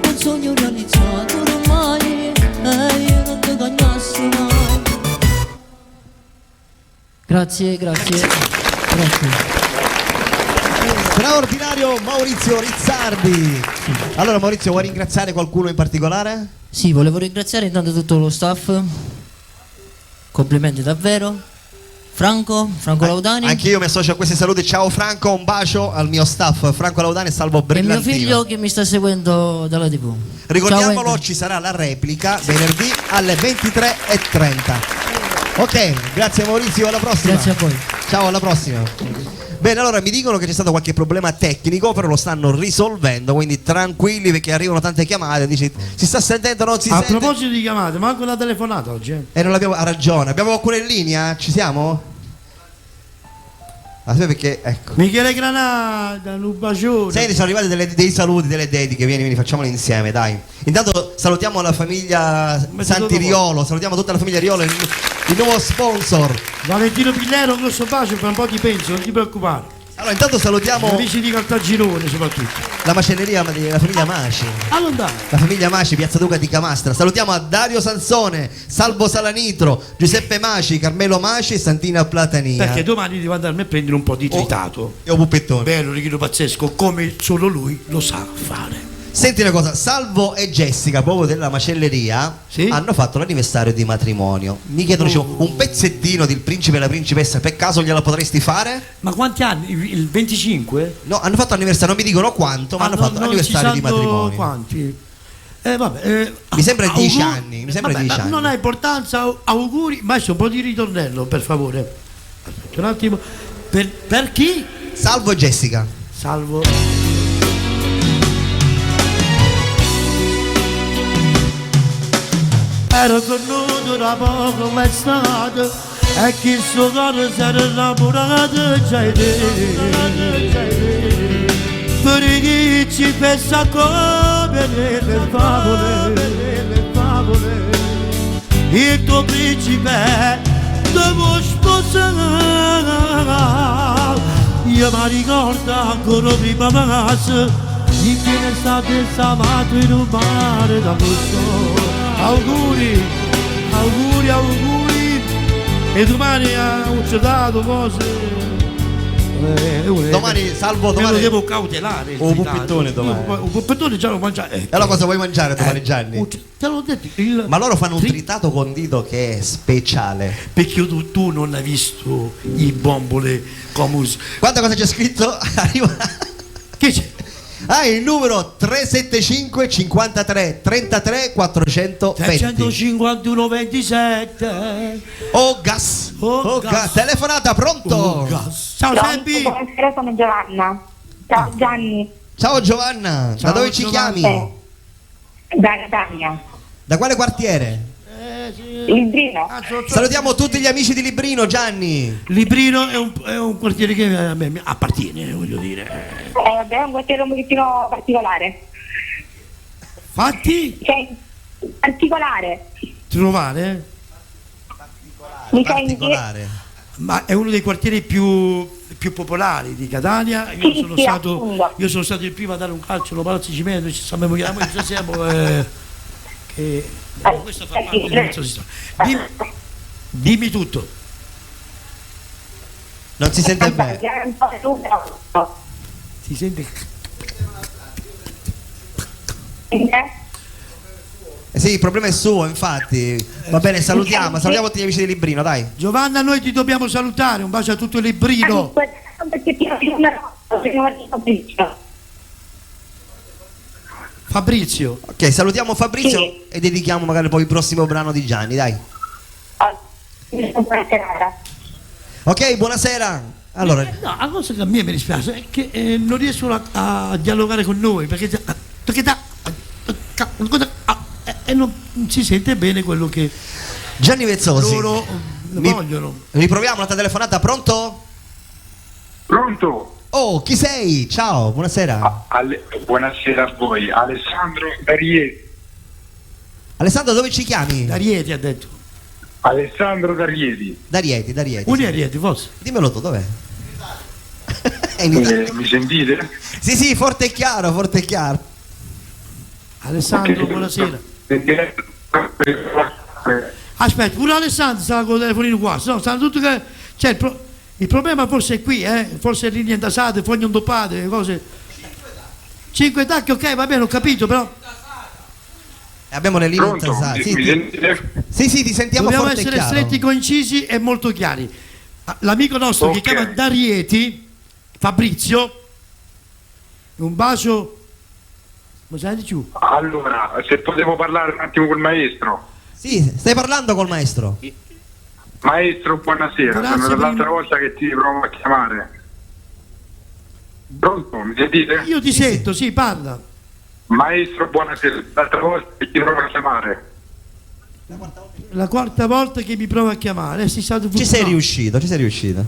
un sogno realizzato ormai. E io non ti cagnassi mai. Grazie, grazie, grazie. Straordinario Maurizio Rizzardi. Allora Maurizio, vuoi ringraziare qualcuno in particolare? Sì, volevo ringraziare intanto tutto lo staff. Complimenti davvero. Franco Laudani. Anche io mi associo a questi saluti. Ciao Franco, un bacio al mio staff Franco Laudani e Salvo E mio Brillantino. figlio che mi sta seguendo dalla TV. Ricordiamolo, Ciao, ci sarà la replica venerdì alle 23:30. Ok, grazie Maurizio, alla prossima. Grazie a voi. Ciao, alla prossima. Bene, allora mi dicono che c'è stato qualche problema tecnico, però lo stanno risolvendo, quindi tranquilli perché arrivano tante chiamate, dici si sta sentendo, non si A sente. proposito di chiamate, manco una telefonata oggi. E non l'abbiamo, ha ragione, abbiamo qualcuno in linea? Ci siamo? Aspetta perché, ecco. Michele Granata, un bacione. Senti, sono arrivati dei saluti, delle dediche, vieni, vieni, facciamole insieme, dai. Intanto salutiamo la famiglia Santi Riolo, salutiamo tutta la famiglia Riolo, il nuovo sponsor. Valentino Pillero, un grosso bacio, fra un po' ti penso, non ti preoccupare. Allora, intanto salutiamo Gli amici di Caltagirone soprattutto. La macelleria della famiglia Maci. Allontano. La famiglia Maci, Piazza Duca di Camastra. Salutiamo a Dario Sansone, Salvo Salanitro, Giuseppe Maci, Carmelo Maci e Santina Platania. Perché domani devo andarmi a prendere un po' di tritato. E un puppettone. Bello, righino pazzesco, come solo lui lo sa fare. Senti una cosa, Salvo e Jessica, proprio della macelleria, hanno fatto l'anniversario di matrimonio. Mi chiedono dicevo, un pezzettino del principe e la principessa, per caso gliela potresti fare? Ma quanti anni? Il 25? No, hanno fatto l'anniversario, non mi dicono quanto, ma Ah, hanno fatto non si l'anniversario di sanno matrimonio. Quanti? Vabbè, Mi sembra 10 auguri- anni, mi sembra vabbè, 10 ma anni. Non ha importanza, auguri, maestro, un po' di ritornello, per favore. Aspetta un attimo. Per chi? Salvo e Jessica. Salvo. Ero tornato da poco l'estate e chi suo cuore si era innamorato già di te. Perché ci pensa come nelle favole, il tuo principe devo sposare. Io mi ricordo ancora prima casa di che l'estate stavato in un mare d'agosto. Auguri, auguri, auguri. E domani a un cetato cose. Domani, salvo, Me domani- lo devo cautelare. il Un tritato. polpettone domani. Un polpettone già lo mangiare. E allora cosa vuoi mangiare domani, Gianni? Te l'ho detto. il- Ma loro fanno un tritato condito che è speciale. Perché tu non hai visto i bombole come Guarda cosa c'è scritto. Arriva. Che c'è? Ah, il numero 375 53 33 420. 351 27. Oh gas. Oh, gas. Telefonata, pronto? Oh, gas. Ciao Pronto, Seppi. Buonasera, sono Giovanna. Ciao Gianni. Ciao Giovanna, Ciao, da dove ci Giovanna. chiami? Da Catania. Da quale quartiere? Librino. Salutiamo tutti gli amici di Librino, Gianni. Librino è un quartiere che a me mi appartiene, voglio dire. Vabbè, è un quartiere un pochettino particolare. Fatti Cioè, particolare. trovare. Mi senti? Ma è uno dei quartieri più, più popolari di Catania. Io, Sì, sono sì, stato, appunto. io sono stato il primo a dare un calcio allo Palazzo Cimento, ci stiamo chiamando, ci siamo. Che, questo fa parte del nostro sistema. Dimmi, dimmi tutto. Non si sente bene. Si sente? Eh sì, il problema è suo, infatti. Va bene, salutiamo, salutiamo tutti gli amici di Librino, dai. Giovanna, noi ti dobbiamo salutare, un bacio a tutto il Librino. Fabrizio. Ok, salutiamo Fabrizio e dedichiamo magari poi il prossimo brano di Gianni, dai. Buona serata. Ok, buonasera. Allora, No, la cosa che a me mi dispiace è che non riescono a dialogare con noi perché, perché e non si sente bene quello che Gianni Vezzosi. loro vogliono. Riproviamo la telefonata, pronto? Pronto? Oh, chi sei? Ciao, buonasera. Buonasera a voi, Alessandro D'Arieti. Alessandro, dove ci chiami? D'Arieti ha detto. Alessandro D'Arieti. D'Arieti, D'Arieti. Un Arieti, forse. Dimmelo tu, dov'è? È in Italia. Mi sentite? Sì, sì, forte e chiaro, forte e chiaro. Alessandro, buonasera. Aspetta, pure Alessandro stava con il telefonino qua, no, stanno tutti che. Cioè, il problema forse è qui, forse è linee intasate, foglie indoppate, cose. Cinque tacchi, ok, va bene, ho capito, però. Abbiamo le linee Pronto? intasate. Sì, Mi sentite? sì, sì, ti sentiamo Dobbiamo forte e essere chiaro. stretti, concisi e molto chiari. Ah, L'amico nostro Ok. che chiama D'Arieti, Fabrizio, un bacio. Ma senti giù? Allora, se potevo parlare un attimo col maestro. Sì, stai parlando col maestro. Maestro, buonasera. Grazie Sono per l'altra il- volta che ti provo a chiamare. Pronto? Mi sentite? Io ti sento, sì, parla. Maestro, buonasera. L'altra volta che ti provo a chiamare. La quarta volta che mi provo a chiamare, sei stato Ci sei fortunato. riuscito, ci sei riuscito.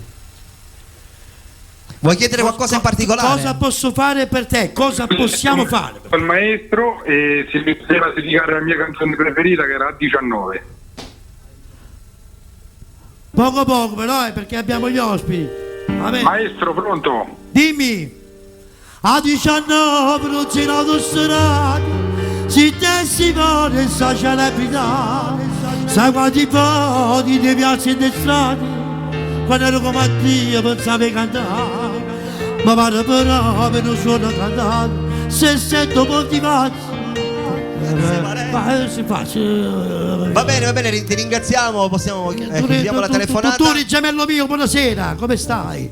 Vuoi chiedere qualcosa in particolare? Cosa posso fare per te? Cosa possiamo fare? Col maestro e se mi poteva dedicare la mia canzone preferita che era a 19. Poco poco però, perché abbiamo gli ospiti. Va bene. Maestro, pronto? Dimmi. A 19 non c'è l'autostrada, si te si vuole sa celebrità, sai quanti voti di piazze e di strade, quando ero come a Dio pensavo di cantare, ma vado però per non sono cantato, se sento molti pazzi, ma si fa, Va bene, va bene, ti ringraziamo, possiamo chiudiamo la telefonata. Tutturi, gemello mio, buonasera, come stai?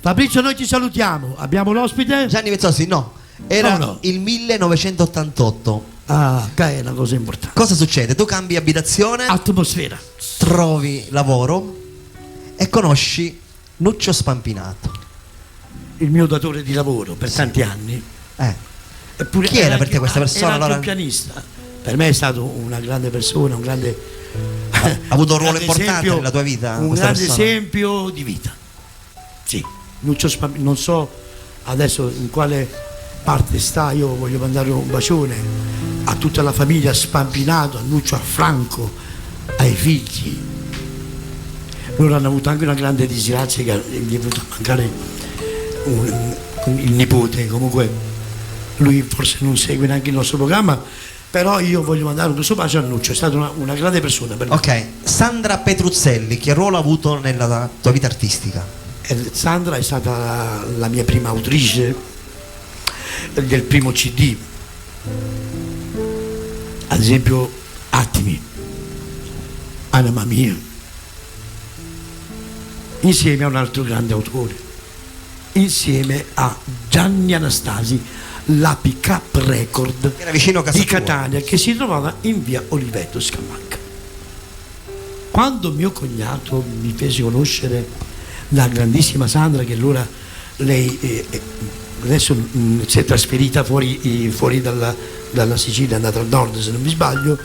Fabrizio, noi ci salutiamo. Abbiamo l'ospite? Gianni Vezzosi, no. Era No, no. il 1988. Ah, che è una cosa importante. Cosa succede? Tu cambi abitazione, Atmosfera. trovi lavoro e conosci Nuccio Spampinato. Il mio datore di lavoro per tanti anni. Eppure Chi era per anche- te questa persona, Era anche allora? un pianista. Per me è stato una grande persona, un grande. Ha avuto un ruolo grande importante esempio- nella tua vita? Un questa grande persona? esempio di vita. Sì, Nuccio Spampinato, non so adesso in quale parte sta, io voglio mandare un bacione a tutta la famiglia Spampinato, a Nuccio, a Franco, ai figli. Loro hanno avuto anche una grande disgrazia che gli è venuto a mancare il nipote, comunque lui forse non segue neanche il nostro programma, però io voglio mandare un grosso bacio a Nuccio, è stata una grande persona per me. Ok, Sandra Petruzzelli, che ruolo ha avuto nella tua vita artistica? Sandra è stata la mia prima autrice del primo CD. Ad esempio Attimi, Anima mia, insieme a un altro grande autore, insieme a Gianni Anastasi, la Pick Up Record Era vicino a casa di tua. Catania, che si trovava in via Oliveto Scammacca. Quando mio cognato mi fece conoscere la grandissima Sandra, che allora lei adesso si è trasferita fuori dalla Sicilia, è andata al nord se non mi sbaglio,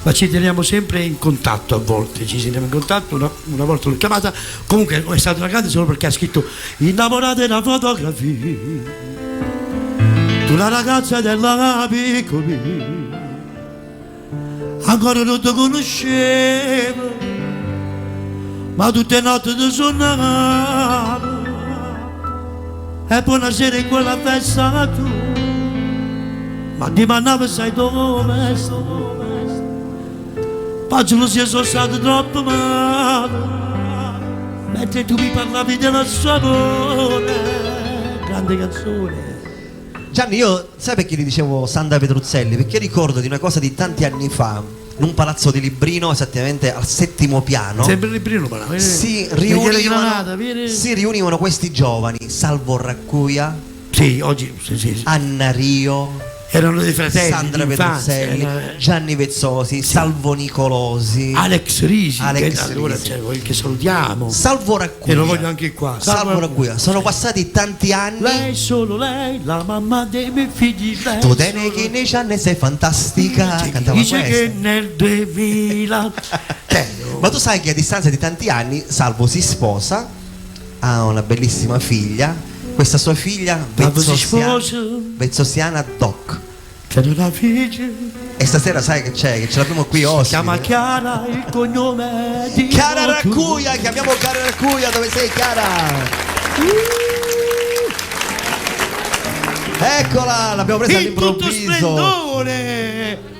ma ci teniamo sempre in contatto a volte, ci teniamo in contatto, una volta l'ho chiamata, comunque è stata una grande solo perché ha scritto innamorata della fotografia, tu la ragazza della piccola, ancora non ti conoscevo, ma tutte le notti ti suonavo, e buonasera in quella festa tu, ma dimandavo sai dove sto, ma gelosia sono stato troppo male, mentre tu mi parlavi della sua amore, grande canzone. Gianni, io sai perché ti dicevo Sandra Petruzzelli? Perché ricordo di una cosa di tanti anni fa, in un palazzo di Librino, esattamente al settimo piano. Sempre Librino, ma vieni. Si Michele riunivano, Granata, vieni. si riunivano questi giovani, Salvo Raccuia. Sì, oggi sì, sì, sì. Anna Rio. Erano dei fratelli Sandra d'infanzia, Petruzzelli, Gianni Vezzosi, Salvo Nicolosi, Alex Risi, Alex che allora, Risi. cioè, che salutiamo. Salvo Raccuia. E lo voglio anche qua. Salvo Raccuia. Sono passati tanti anni. Lei, solo lei, la mamma dei miei figli. Lei Tu te ne che nei anni sei fantastica. Cantava dice questo. che nel 2000 Ma tu sai che a distanza di tanti anni Salvo si sposa, ha una bellissima figlia. Questa sua figlia Salvo si Vezzosiana, sposa. Vezzosiana Doc. C'è una figlia. E stasera sai che c'è? Che ce l'abbiamo qui ospite. Chiama Chiara il cognome di Chiara Raccuia, chiamiamo Chiara Raccuia, dove sei Chiara? Eccola, l'abbiamo presa In tutto all'improvviso. splendore.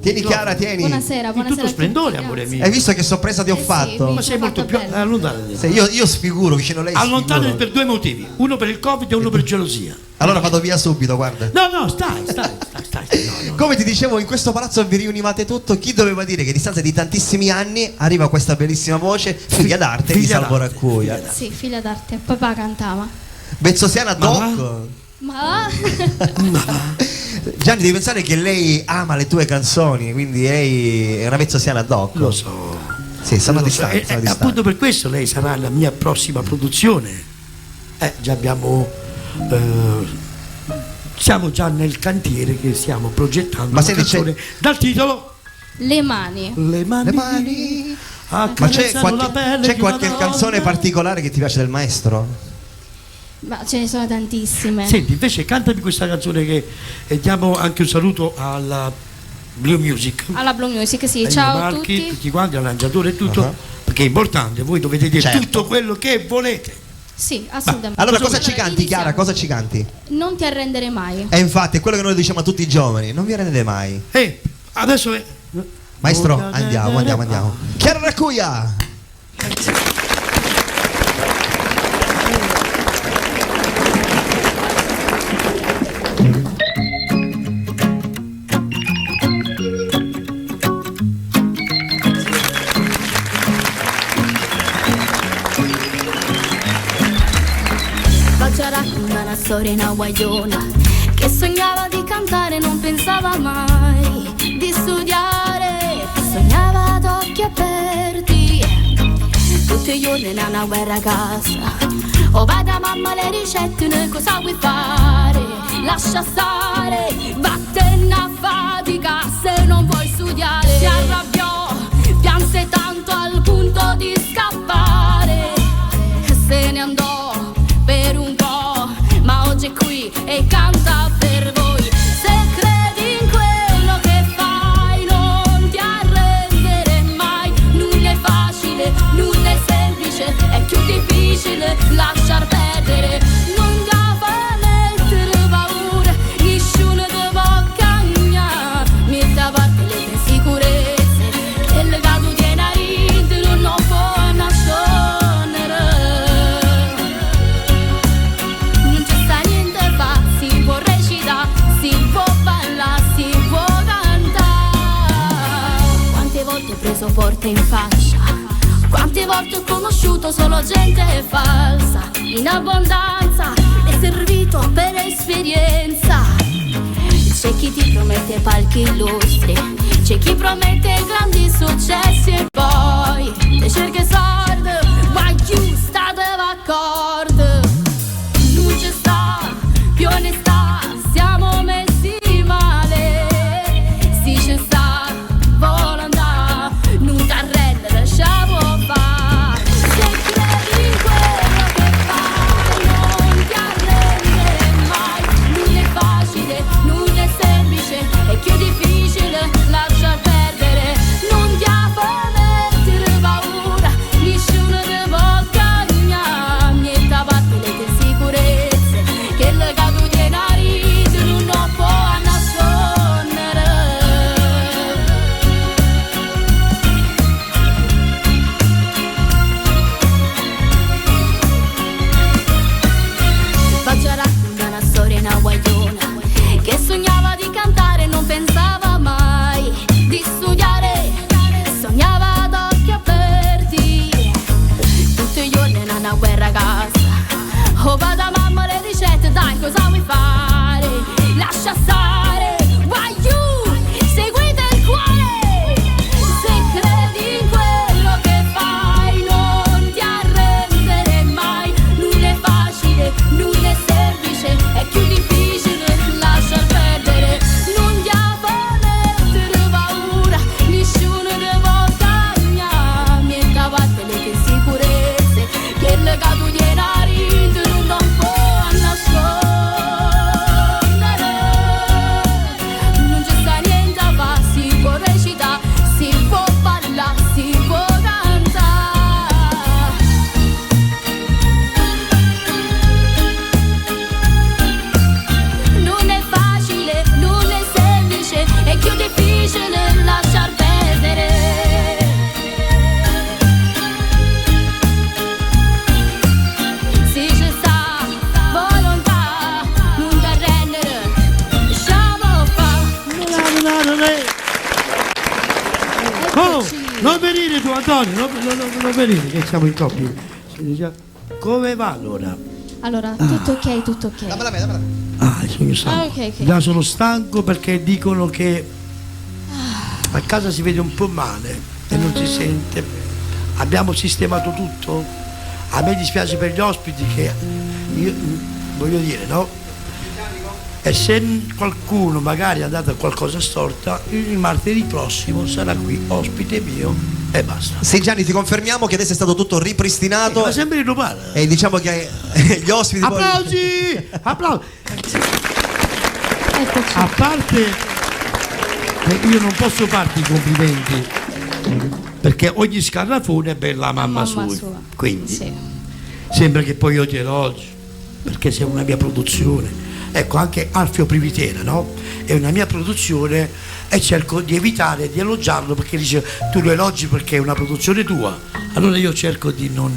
Tieni Chiara, tieni. Buonasera, buonasera. tutto a tutti, splendore, grazie. amore mio. Hai visto che sorpresa ti ho Eh sì, fatto? mi Ma sei molto fatto più bene. allontanati. Se io sfiguro vicino a lei. Allontanati sfiguro. per due motivi, uno per il Covid e uno per gelosia. Allora vado via subito, guarda. No, no, stai, stai, stai, stai. No, no. Come ti dicevo, in questo palazzo vi riunivate tutto. Chi doveva dire che a distanza di tantissimi anni arriva questa bellissima voce, figlia d'arte di Figlia Salvo d'arte, Raccuia. Sì, figlia d'arte, papà cantava. Vezzosiana Doc. Ma Gianni, devi pensare che lei ama le tue canzoni, quindi lei è una Vezzosiana Doc. Lo so. Sì, sono a Lo so. distanza. E- sono a e distanza. appunto per questo lei sarà la mia prossima produzione. Già abbiamo. Siamo già nel cantiere che stiamo progettando. Ma una senti, c'è- canzone dal titolo le mani. Le mani. Le mani. Ma c'è accarezzano qualche, la pelle c'è di una qualche donna. canzone particolare che ti piace del maestro? Ma ce ne sono tantissime. Senti, invece cantami questa canzone che e diamo anche un saluto alla Blue Music. Alla Blue Music, sì. Ai Ciao a Marchi, tutti. tutti quanti, all'arrangiatore e tutto, perché è importante, voi dovete dire Certo. tutto quello che volete. Sì, assolutamente. Allora, cosa ci canti, iniziamo. Chiara? Cosa ci canti? Non ti arrendere mai. E infatti è quello che noi diciamo a tutti i giovani, non vi arrendete mai. Adesso è... Maestro, andiamo, andiamo, andiamo. Chiara Raccuia! Faccio raccontare una storia in guagliona che sognava di cantare, non pensava mai di studiare, sognava ad occhi aperti. Tutti i giorni in una guerra a casa. Oh vada mamma le ricette, noi cosa vuoi fare? Lascia stare, vattene a fatica se non vuoi studiare. Si arrabbiò, pianse tanto al punto di scappare. Se ne andò per un po', ma oggi è qui e canta per voi. Se credi in quello che fai, non ti arrendere mai. Nulla è facile, nulla è semplice, è più difficile lasciar perdere. Non ti fa mettere paura, nessuno ti può cagnare. Metti a parte le tue sicurezze, e le cadu tieni a ridere, non può nascondere. preso forte in faccia. Quante volte ho conosciuto solo gente falsa, in abbondanza, è servito per esperienza. C'è chi ti promette palchi illustri, c'è chi promette grandi successi e poi te cerca i soldi, ma giù state d'accordo. Non c'è sta più onestà, siamo messi male. Si c'è sta volontà, non t'arrendere, lasciamo fare. Se credi in quello che fai, non ti arrendere mai. Non è facile, non è semplice, è più difficile lasciar perdere. Non ti mettere paura, nessuno ti può cagnare. Niente a parte le tue sicurezze, che le cadute in arito non può nascondere. Faccio raccontare una storia una guagliona che sognava di cantare e non pensava mai di studiare. Sognava ad occhi aperti tutti i giorni in una guerra a casa. Oh, vado a mamma le ricette, dai cosa vuoi fare? Lascia stare, vai giù, seguite il cuore. Se credi in quello che fai, non ti arrendere mai. Non è facile, non è semplice, è più difficile lasciar perdere. Non ti mettere paura, nessuno ti può cagnare. Niente a parte le tue sicurezze, che le cadute in arito non può nascondere. Non c'è sta niente a fare, si può recitare, si può ballare, si può cantare. Non è facile, non è semplice, è più difficile lasciar perdere. Se c'è sta volontà, non ti arrendere, lasciamo fare. Oh, non venire tu Antonio, non venire che siamo in coppia. Si dice, Come va allora? Allora, tutto ok, tutto ok. Dammela a me, dammela a me. Ah, sono stanco. Ah, ok, ok. Già sono stanco perché dicono che a casa si vede un po' male e non si sente. Abbiamo sistemato tutto. A me dispiace per gli ospiti che io voglio dire, no? E se qualcuno magari è andato a qualcosa storta, il martedì prossimo sarà qui ospite mio e basta. Sì Gianni, ti confermiamo che adesso è stato tutto ripristinato. Ma sempre rubare. E diciamo che gli ospiti poi- Applausi! Applausi! A parte che io non posso farti i complimenti perché ogni scarrafone è bella la mamma, Mamma sua. sua. Quindi Sì. sembra che poi io ti elogio perché sei una mia produzione. Ecco, anche Alfio Privitera, no? È una mia produzione e cerco di evitare di elogiarlo perché dice tu lo elogi perché è una produzione tua. Allora io cerco di non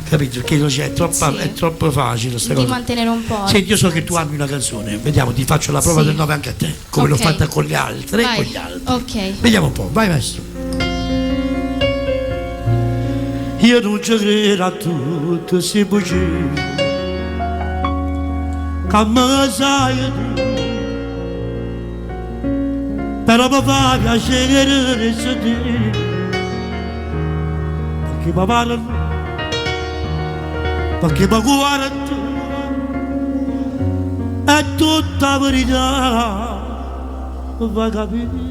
capito? Perché non c'è, è, troppa- Sì. è troppo facile sta Di cosa. mantenere un po'. Senti, io so che tu ami una canzone, vediamo, ti faccio la prova Sì. del 9 anche a te, come l'ho Ok. fatta con le altre e Vai. con gli altri. Ok. Vediamo un po', vai maestro. Io non ci credo a tutto, se bugie, che me sai dire, però mi fa piacere sentire, perché mi parla, perché mi guarda, è tutta verità, mi fa capire.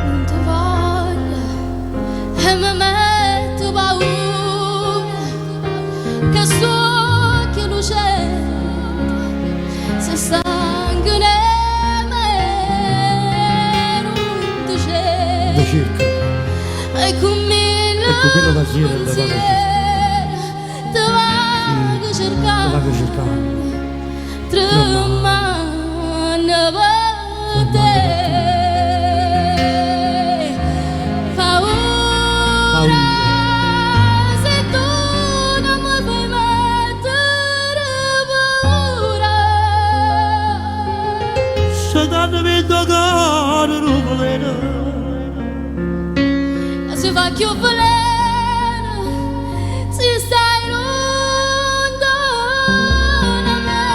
Non ti voglio e mi metto paura che so che luce se stanco nemmeno ti Da c'è circa. e con mille Ecco, quello da zero da vado pensieri ti vago Lo cercando vado cercando. tremando per te paura se tu non mi fai mettere paura danno vinto coro nu veleno. Ca se fa cchiù veleno si stai luntano 'a me.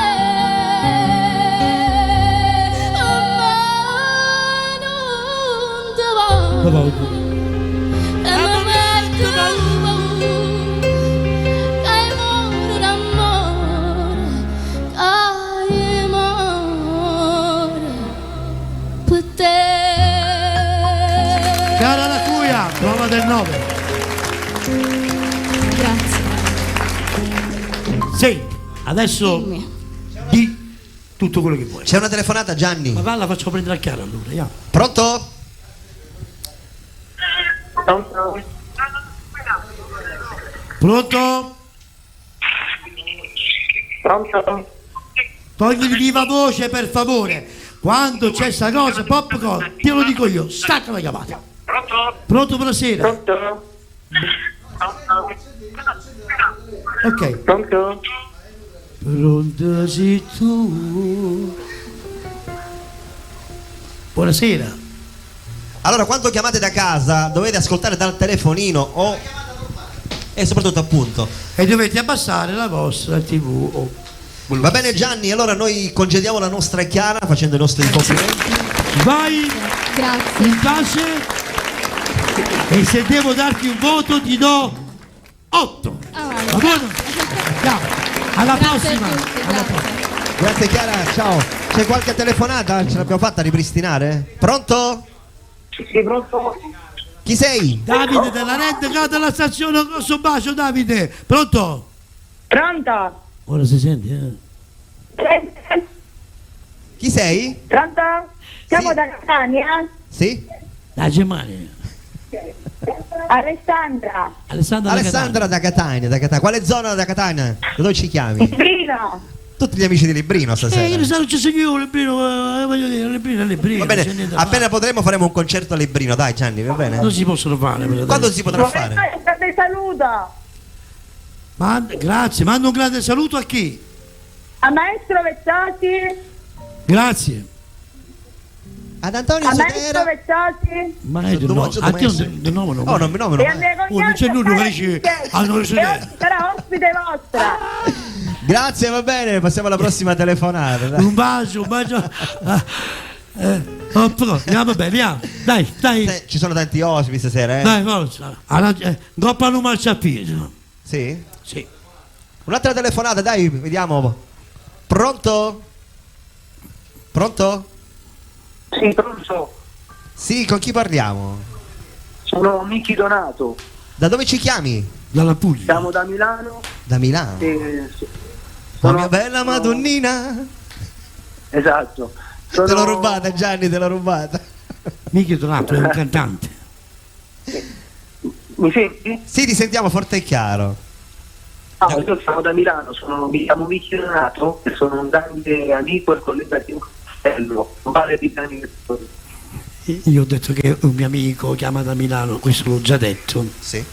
Ma nun te voglio. E me metto paura ca i' moro d'ammore, ca i' moro pe te. Chiara Raccuia, prova del 9. Grazie. Senti, adesso di tutto quello che vuoi. C'è una telefonata Gianni. Ma va, la faccio prendere a Chiara allora, ja. Pronto? Pronto? Pronto? Pronto? Togli di viva voce per favore. Quando c'è sta cosa, popcorn, te lo dico io, stacca la chiamata. Pronto? Pronto, buonasera. Pronto? Ok. Pronto? Pronto sei tu. Buonasera. Allora, quando chiamate da casa dovete ascoltare dal telefonino o e soprattutto appunto. E dovete abbassare la vostra TV o Va bene Gianni, allora noi congediamo la nostra Chiara facendo i nostri complimenti. Vai Grazie. in pace e se devo darti un voto ti do 8. Va buono? Ciao. Alla Grazie a prossima. tutti, Alla grazie. prossima. Grazie Chiara, ciao. C'è qualche telefonata? Ce l'abbiamo fatta a ripristinare? Pronto? Sì, pronto? Chi sei? Davide della Red Cat alla stazione, un grosso bacio Davide. Pronto? Pronto? Ora si sente, eh? Chi sei? Pronto? Siamo da Catania? Sì? Da Germania. Alessandra. Alessandra, da Alessandra da Catania, da Catania. Quale zona da Catania? Da dove ci chiami? Librino. Tutti gli amici di Librino Eh, stasera. io non ci seguivo Librino, eh, voglio dire, Librino è Librino. Va bene, c'è niente da appena fare. potremo faremo un concerto a Librino, dai Gianni, va bene? Non si possono fare. però, dai. Quando si potrà fare? Un grande saluto Grazie, mando un grande saluto a chi? a maestro Vezzosi, Grazie. Ad Antonio a maestro Sotera. Vezzosi Ma io no, a te non ti nomino. Oh, non mi nomino e mai. a mia Oh, non c'è cognata nulla che Sara dice Fischetti, ah, non che c'è. oggi sarà ospite vostra. Grazie, va bene, passiamo alla prossima telefonata. dai. Un bacio, un bacio. Ah, oh, però, andiamo bene, andiamo. Dai, dai. Ci sono tanti ospiti stasera, eh? Dai, forza. Alla, coppa non marciapiede. Sì? Sì. Un'altra telefonata, dai, vediamo. Pronto? Pronto? Sì, pronto. Sì, con chi parliamo? Sono Michi Donato. Da dove ci chiami? Dalla Puglia. Siamo da Milano. Da Milano. E La mia bella Madonnina. Esatto. Te l'ho rubata Gianni, te l'ho rubata. Michi Donato è un cantante. Mi senti? Sì, ti sentiamo forte e chiaro. Ah, io sono da Milano, mi chiamo Michi Donato e sono un grande amico e collega di un castello, un padre di Dani Vettori. Io ho detto che un mio amico chiama da Milano, questo l'ho già detto. Sì.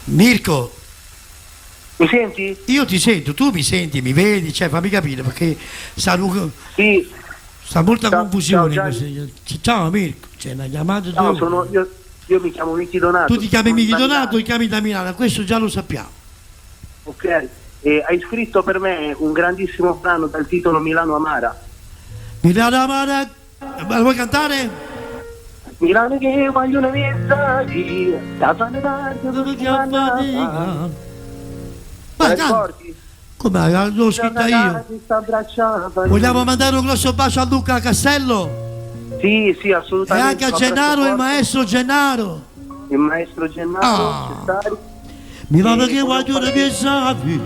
Mirko. Mi senti? Io ti sento, tu mi senti, mi vedi, cioè fammi capire perché sta, sì. sta molta Ciao, confusione. ciao, in queste- Ciao Mirko, c'è una chiamata. No, io mi chiamo Michi Donato. Tu ti chiami sono Michi da Donato, Milano. ti chiami da Milano, questo già lo sappiamo. Ok, e hai scritto per me un grandissimo brano dal titolo Milano Amara. Milano Amara, ma lo vuoi cantare? Milano che voglio una mezza via, da fare tardi dove ti fatica. Vai, canta. Come l'ho scritta io? Vogliamo mandare un grosso bacio a Luca Castello? Sì, sì, E assolutamente. anche a Un abbraccio Gennaro, il forte. maestro Gennaro. Il maestro Gennaro, Ah. Cestari. Milano E che volevo voglio una farti- mezza via.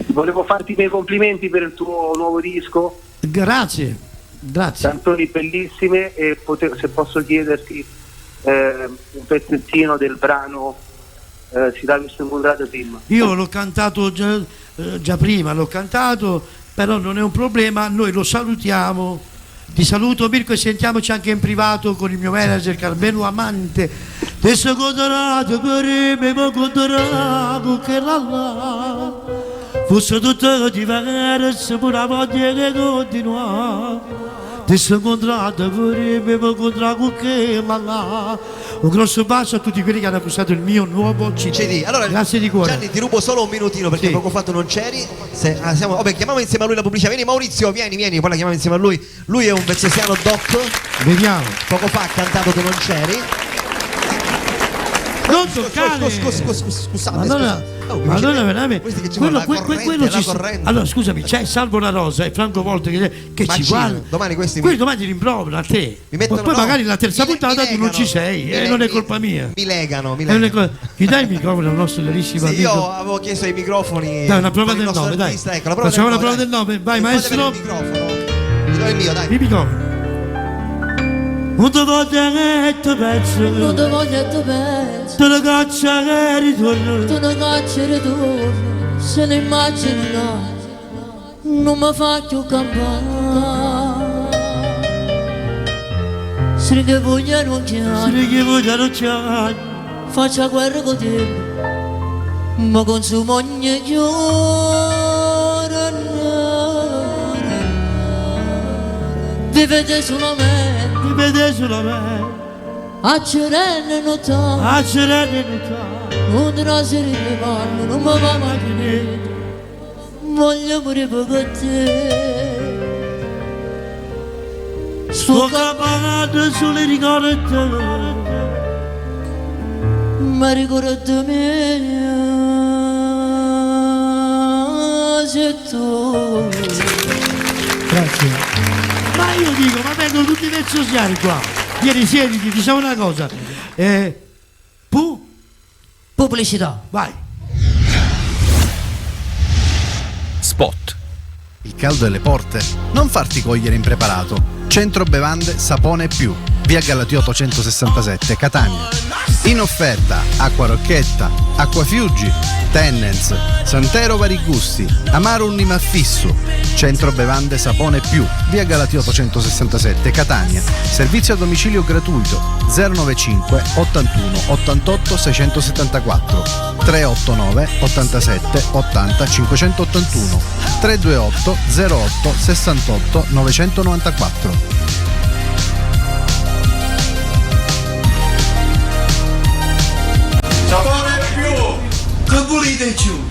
Volevo farti i miei complimenti per il tuo nuovo disco. Grazie, grazie. Canzoni bellissime e se posso chiederti un pezzettino del brano Si dà visto incontrato prima. Io l'ho cantato già prima, l'ho cantato, però non è un problema, noi lo salutiamo. Ti saluto Mirko e sentiamoci anche in privato con il mio manager Carmelo Amante. Adesso condorato per me, ma condorato che la la. Fosse tutto diverso, pure la voglia che continua. Ti sono incontrato pure, mi incontrato con quella là. Un grosso bacio a tutti quelli che hanno acquistato il mio nuovo CD. CD. Allora, Grazie di cuore. Gianni, ti rubo solo un minutino perché Sì. poco fa tu non c'eri. Se, ah, siamo, vabbè, chiamiamo insieme a lui la pubblicità. Vieni Maurizio, vieni, vieni, poi la chiamiamo insieme a lui. Lui è un vezzosiano doc. Vediamo. Poco fa ha cantato tu non c'eri. Non toccare! Scusate, Madonna, scusate. Oh, che Madonna, mi- veramente. questi che ci Quello, vuole la corrente, quello la ci sta- corrente. Allora, scusami, c'è Salvo La Rosa e Franco Volta che ci Mancino, guarda. domani questi mi- Quelli domani ti rimprovera a te. Mi mettono- Poi no, magari la terza puntata mi tu non ci legano, sei mi e le- non è colpa mia. Mi legano, mi Eh, non è legano. Gli dai il microfono al nostro carissimo Sì, amico? io avevo chiesto i microfoni. Dai, una prova per il del nostro nome, dai. artista. Ecco, la prova Facciamo del la prova del nome, vai E fate maestro. avere il microfono. Ti do il mio, dai. Il microfono. Non ti voglio che ti penso, Non ti voglio te penso, te la caccia che ritorno. tu ne cacci e ritorno, se ne immagini no, non mi fa più campare. Se che voglio non Se che voglio non c'è. faccia guerra con te, ma consumo ogni giorno. Vivete solamente, Vivete solamente, a cerene notare, a cerene notare. Non te la sera ne vanno, non mi va mai niente. Voglio morire per te. Sto campando sulle ricordi. Ma ricordo me se tu. Grazie. Ma io dico, ma vengono tutti i vezzosiani qua. Vieni, siediti, diciamo una cosa. Pu? Pubblicità. Vai. Spot. Il caldo è alle porte. Non farti cogliere impreparato. Centro Bevande Sapone Più. Via Galatioto 167, Catania. In offerta acqua rocchetta, acqua Fiuggi, Tennens, Santero vari gusti, Amaro Unimaffisso. Centro Bevande Sapone Più. Via Galatioto 167, Catania. Servizio a domicilio gratuito 095 81 88 674 389 87 80 581 328 08 68 994. Sapone più! Che volete più?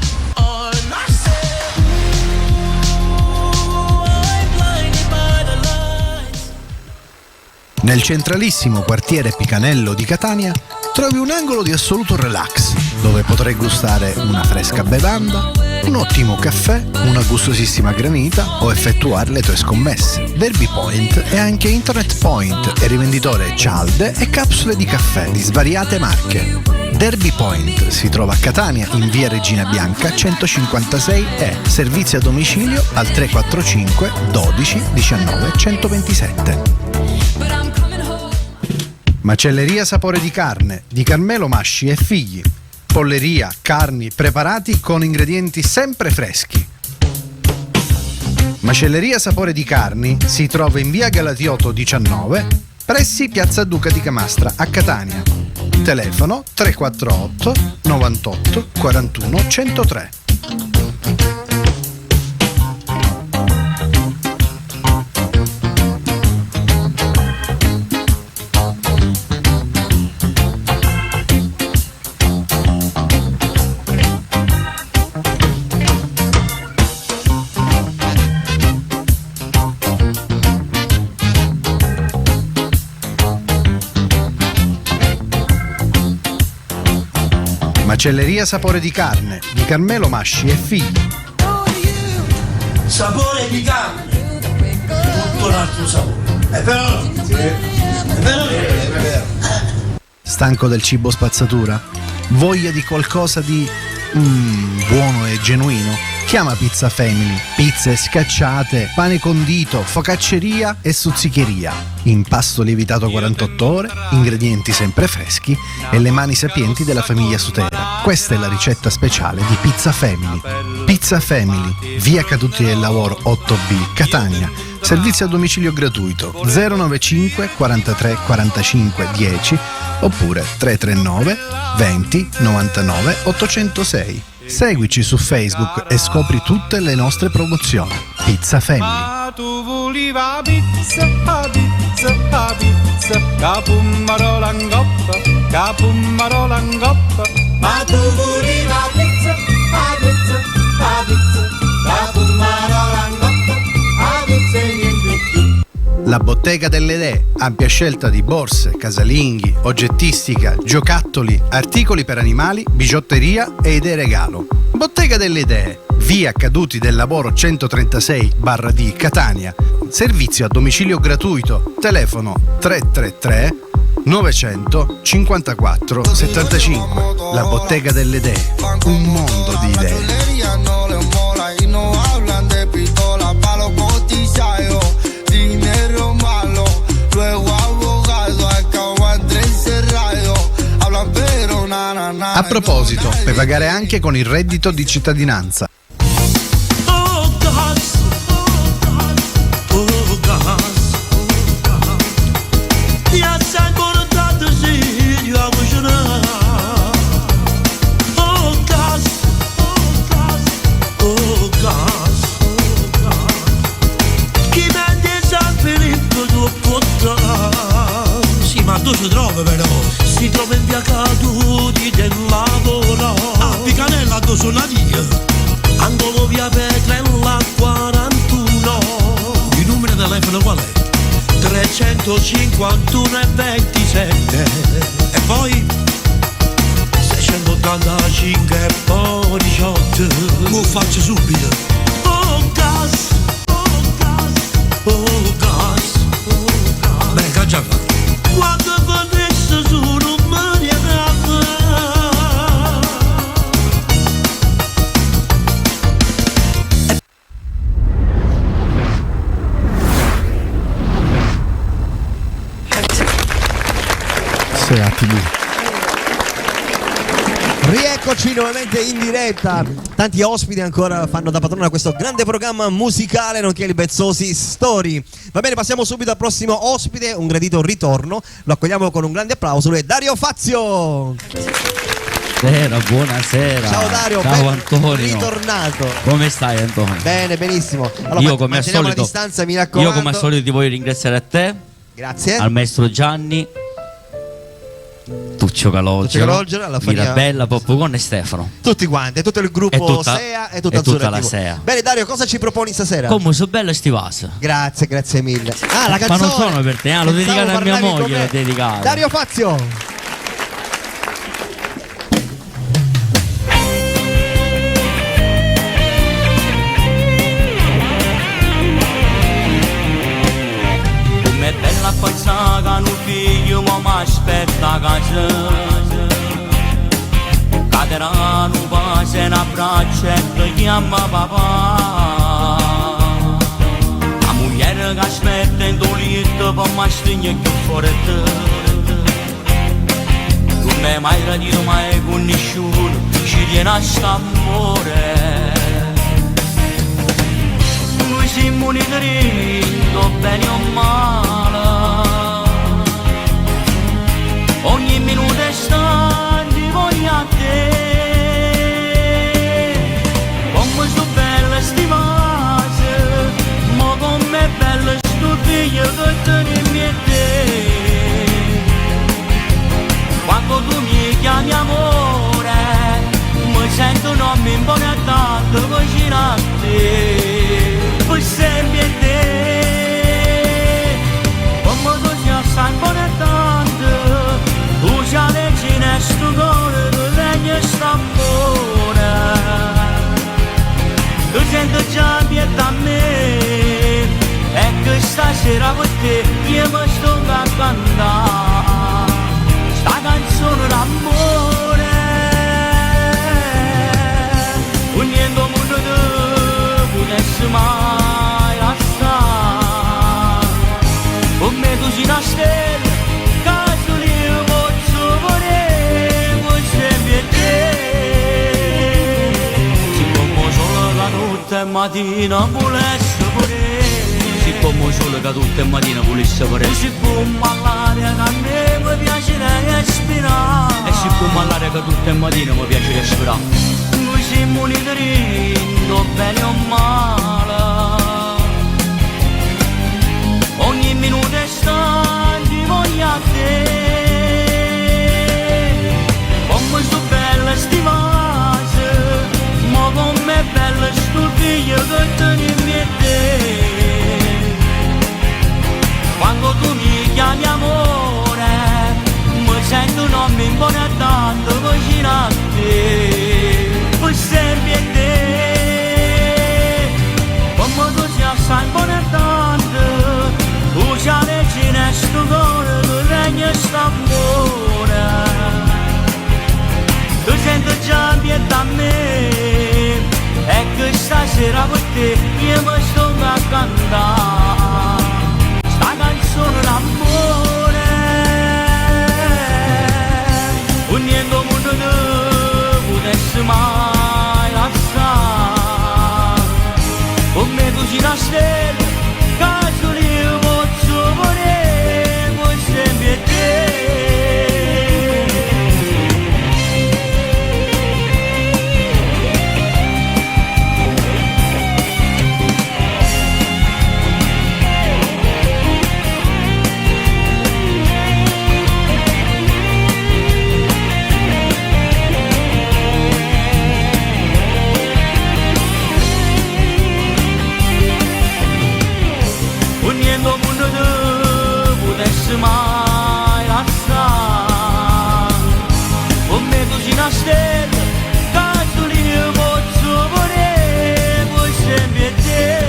Nel centralissimo quartiere Picanello di Catania trovi un angolo di assoluto relax dove potrai gustare una fresca bevanda, un ottimo caffè, una gustosissima granita o effettuare le tue scommesse. Derby Point è anche Internet Point e rivenditore cialde e capsule di caffè di svariate marche. Derby Point si trova a Catania in via Regina Bianca 156E. Servizio a domicilio al 345 12 19 127. Macelleria Sapore di Carne di Carmelo Masci e figli. Polleria, carni preparati con ingredienti sempre freschi. Macelleria Sapore di Carni si trova in via Galatioto 19, pressi Piazza Duca di Camastra a Catania. Telefono 348 98 41 103. Macelleria Sapore di Carne di Carmelo Masci e figli. Sapore di carne! Tutto un altro sapore. È vero? Sì. È vero? È vero. Stanco del cibo spazzatura? Voglia di qualcosa di buono e genuino? Chiama Pizza Family. Pizze scacciate, pane condito, focacceria e stuzzicheria. Impasto lievitato 48 ore, ingredienti sempre freschi e le mani sapienti della famiglia Sutera. Questa è la ricetta speciale di Pizza Family. Pizza Family, via Caduti del Lavoro 8B, Catania. Servizio a domicilio gratuito 095 43 45 10 oppure 339 20 99 806. Seguici su Facebook e scopri tutte le nostre promozioni. Pizza Family. Ma tu voliva 'a pizza, 'a pizza, 'a pizza, ca pummarola 'ncoppa, ca pummarola 'ncoppa. Ma tu voliva 'a pizza, 'a pizza, 'a pizza, ca pummarola 'ncoppa, 'a pizza e niente più. La Bottega delle Idee, ampia scelta di borse, casalinghi, oggettistica, giocattoli, articoli per animali, bigiotteria e idee regalo. Bottega delle Idee, via Caduti del Lavoro 136 barra D Catania. Servizio a domicilio gratuito. Telefono 333 954 75. La Bottega delle Idee, un mondo di idee. Chulería no les mola y no hablan de pistola pa' los cotizados. Dinero malo, luego abogado, acabo entre encerrado. Hablan pero na na na. A proposito, puoi pagare anche con il reddito di cittadinanza. Oh gas, oh gas, ti ha ancora dato sì, a cucinare. Oh gas, oh gas, chi vende San Filippo tu porta. Sì, ma dove si trova però? Si trova in via Caduti del lavoro. A Picanella dove sono io? Angolo via Petrella 41. Il numero di telefono qual è? 351 e 27. E poi 685 e poi 18. Lo faccio subito. Oh gas, oh gas, oh gas. Beh, che già fa? Quando volesse su non mi richiama. Sea TV. Rieccoci nuovamente in diretta. Tanti ospiti ancora fanno da padrone a questo grande programma musicale, nonché il Vezzosi Story. Va bene, passiamo subito al prossimo ospite, un gradito ritorno. Lo accogliamo con un grande applauso. Lui è Dario Fazio. Buonasera, buonasera. Ciao Dario, Ciao ben Antonio. ritornato. Come stai Antonio? Bene, benissimo. Allora, io come al manteniamo solito, la distanza, mi raccomando. Io come al solito ti voglio ringraziare a te. Grazie. Al maestro Gianni. Tuccio Calogero, Tuccio Calogero, alla Fania- Mirabella, Popcorn e Stefano. Tutti quanti, tutto il gruppo E tutta- SEA e tutta e tutta Azzurra la TV. SEA. Bene Dario, cosa ci proponi stasera? Come sono belle sti vasi. Grazie, grazie mille. Ah, la Ma canzone. non sono per te, ah, l'ho Pensavo dedicata a mia parlavi con moglie, me. l'ho dedicata. Dario Fazio. Com'è bella pensare che un figlio mi aspetta a casa Cadrà un bacio e un abbraccio e ti chiama papà La moglie che aspetta in tuo letto per mi stringere più forte Non mi hai mai tradito mai con nessuno, ci tiene a st'amore Noi siamo uniti dritto, bene o male Ogni minuto e istante voglio a te Come sono belle sti vase Ma com'è bello sto figlio che teniamo e te Quando tu mi chiami amore Mi sento un uomo in buona tanto vicino a te Per sempre e te Come tu sei assai buona tanto Tu sei la regina e sto cuore tu regna st'amore Tu sento già pietà a me E che stasera con te io mi sto a cantare Sta canzone d'amore Un niente mondo te potesse mai lasciare Come tu sei una stella Che solo io posso volere Per sempre te Siccome solo la notte e mattina volesse volere Siccome solo che tutte e mattina volesse volere Siccome all'aria che a me mi piace respirare E siccome all'aria che tutte e mattina mi piace respirare Noi siamo uniti dentro bene o male. Ogni minuto e istante voglio a te. Come so bella sti vase, ma com'è bella sto figlio che teniamo e te. Quando tu mi chiami amore, mi sento un uomo importante vicino a te, per sempre e te. Come tu sei assai importante, tu sei la regina e sto cuore che regna st'amore. Tu sento già pietà a me, e che stasera per te io mi sto a cantare. Sta canzone d'amore, un niente mondo te potesse mai lasciare. Come tu sei una stella, che solo io posso volere, per sempre te. Un niente mondo te potesse mai lasciare. Come tu sei una stella, che solo io posso volere, per sempre te.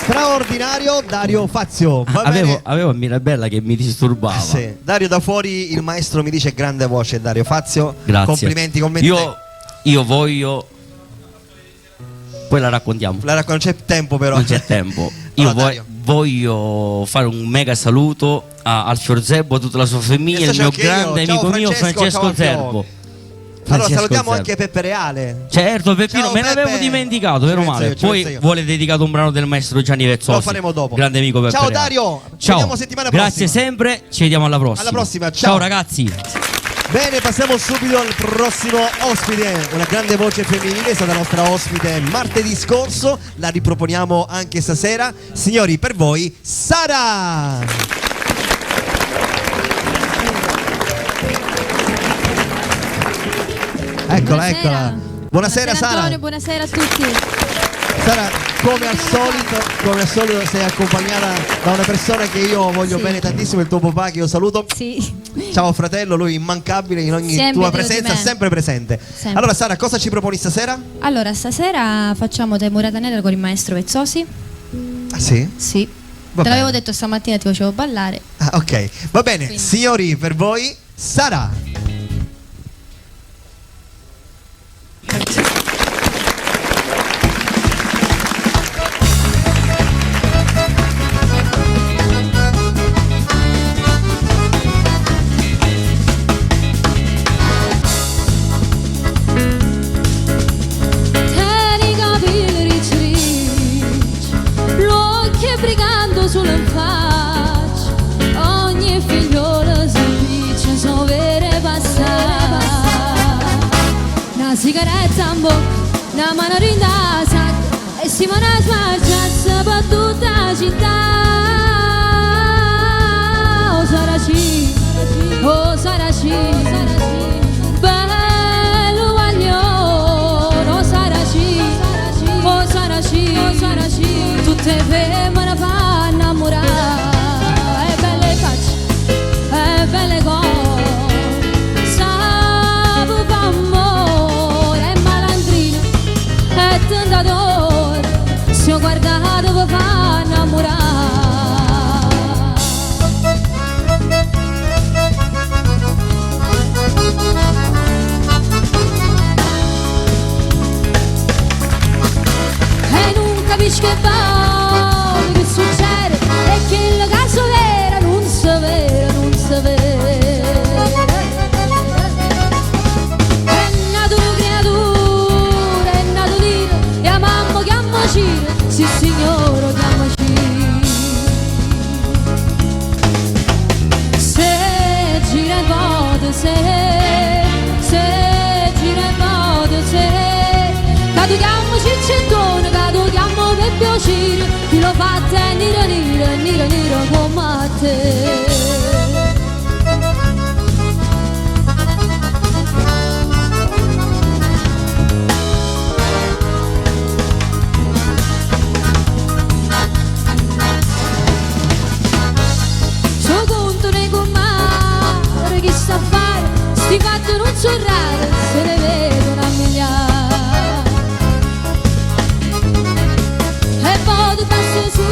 Straordinario Dario Fazio. Va bene? Avevo, avevo Mirabella che mi disturbava. Sì. Dario da fuori, il maestro mi dice grande voce Dario Fazio. Grazie. Complimenti, commenti. Io voglio. Poi la raccontiamo. La non c'è tempo però. Non c'è tempo. Io voglio fare un mega saluto a Alfio Zerbo, a tutta la sua famiglia, Adesso il c'è mio anche io. grande Ciao amico mio Francesco, Francesco ciao Alfio. Zerbo. Allora Francesco salutiamo Zerbo. anche Peppe Reale. Certo, Peppino, Ciao, me l'avevo Peppe. dimenticato, Ci vero penso male. io, ci Poi penso io. vuole dedicato un brano del maestro Gianni Vezzosi. Lo faremo dopo. Grande amico Peppe Ciao Reale. Dario, ci Ciao. vediamo settimana Grazie prossima. sempre, ci vediamo alla prossima. Alla prossima, ciao. Ciao ragazzi. Bene, passiamo subito al prossimo ospite, una grande voce femminile, è stata nostra ospite martedì scorso, la riproponiamo anche stasera. Signori, per voi Sara! Eccola, Buonasera. eccola. Buonasera, Sara. Antonio, buonasera a tutti. Sara, come al solito, sei accompagnata da una persona che io voglio Sì. bene tantissimo, il tuo papà che io saluto. Sì. Ciao fratello, lui immancabile in ogni Sempre tua dietro di presenza, me. sempre presente. Sempre. Allora Sara, cosa ci proponi stasera? Allora, stasera facciamo Temurata Nera con il maestro Vezzosi. Ah sì? Sì. Va Te l'avevo bene. detto stamattina, ti facevo ballare. Ah, ok, va bene, signori, per voi Sara. Tieni i capelli ricci ricci, l'occhio brigando sulla faccia, ogni figliola si impiccia, so vere passare. Una sigaretta in bocca, una mano in sacca, e si va a smargiarsi per tutta la città. Oh Saraci, oh Saraci, bello guaglione, oh Saraci, oh Saraci, oh Saraci, tutte femmine fanno innamorare, e belle facce, e belle cose, sapu fa amore, è malandrino, è tentatore, se ho guardato vi fa innamorare. E non capisco che va, Che tu chiamo ciccettone, che tu chiamo per piacere, chi lo fa è nero nero, nero nero come a te. So conto nei comare, chi sa fare, sti fatti non sono rari, se ne vedono a migliaia. E poi ti passo su,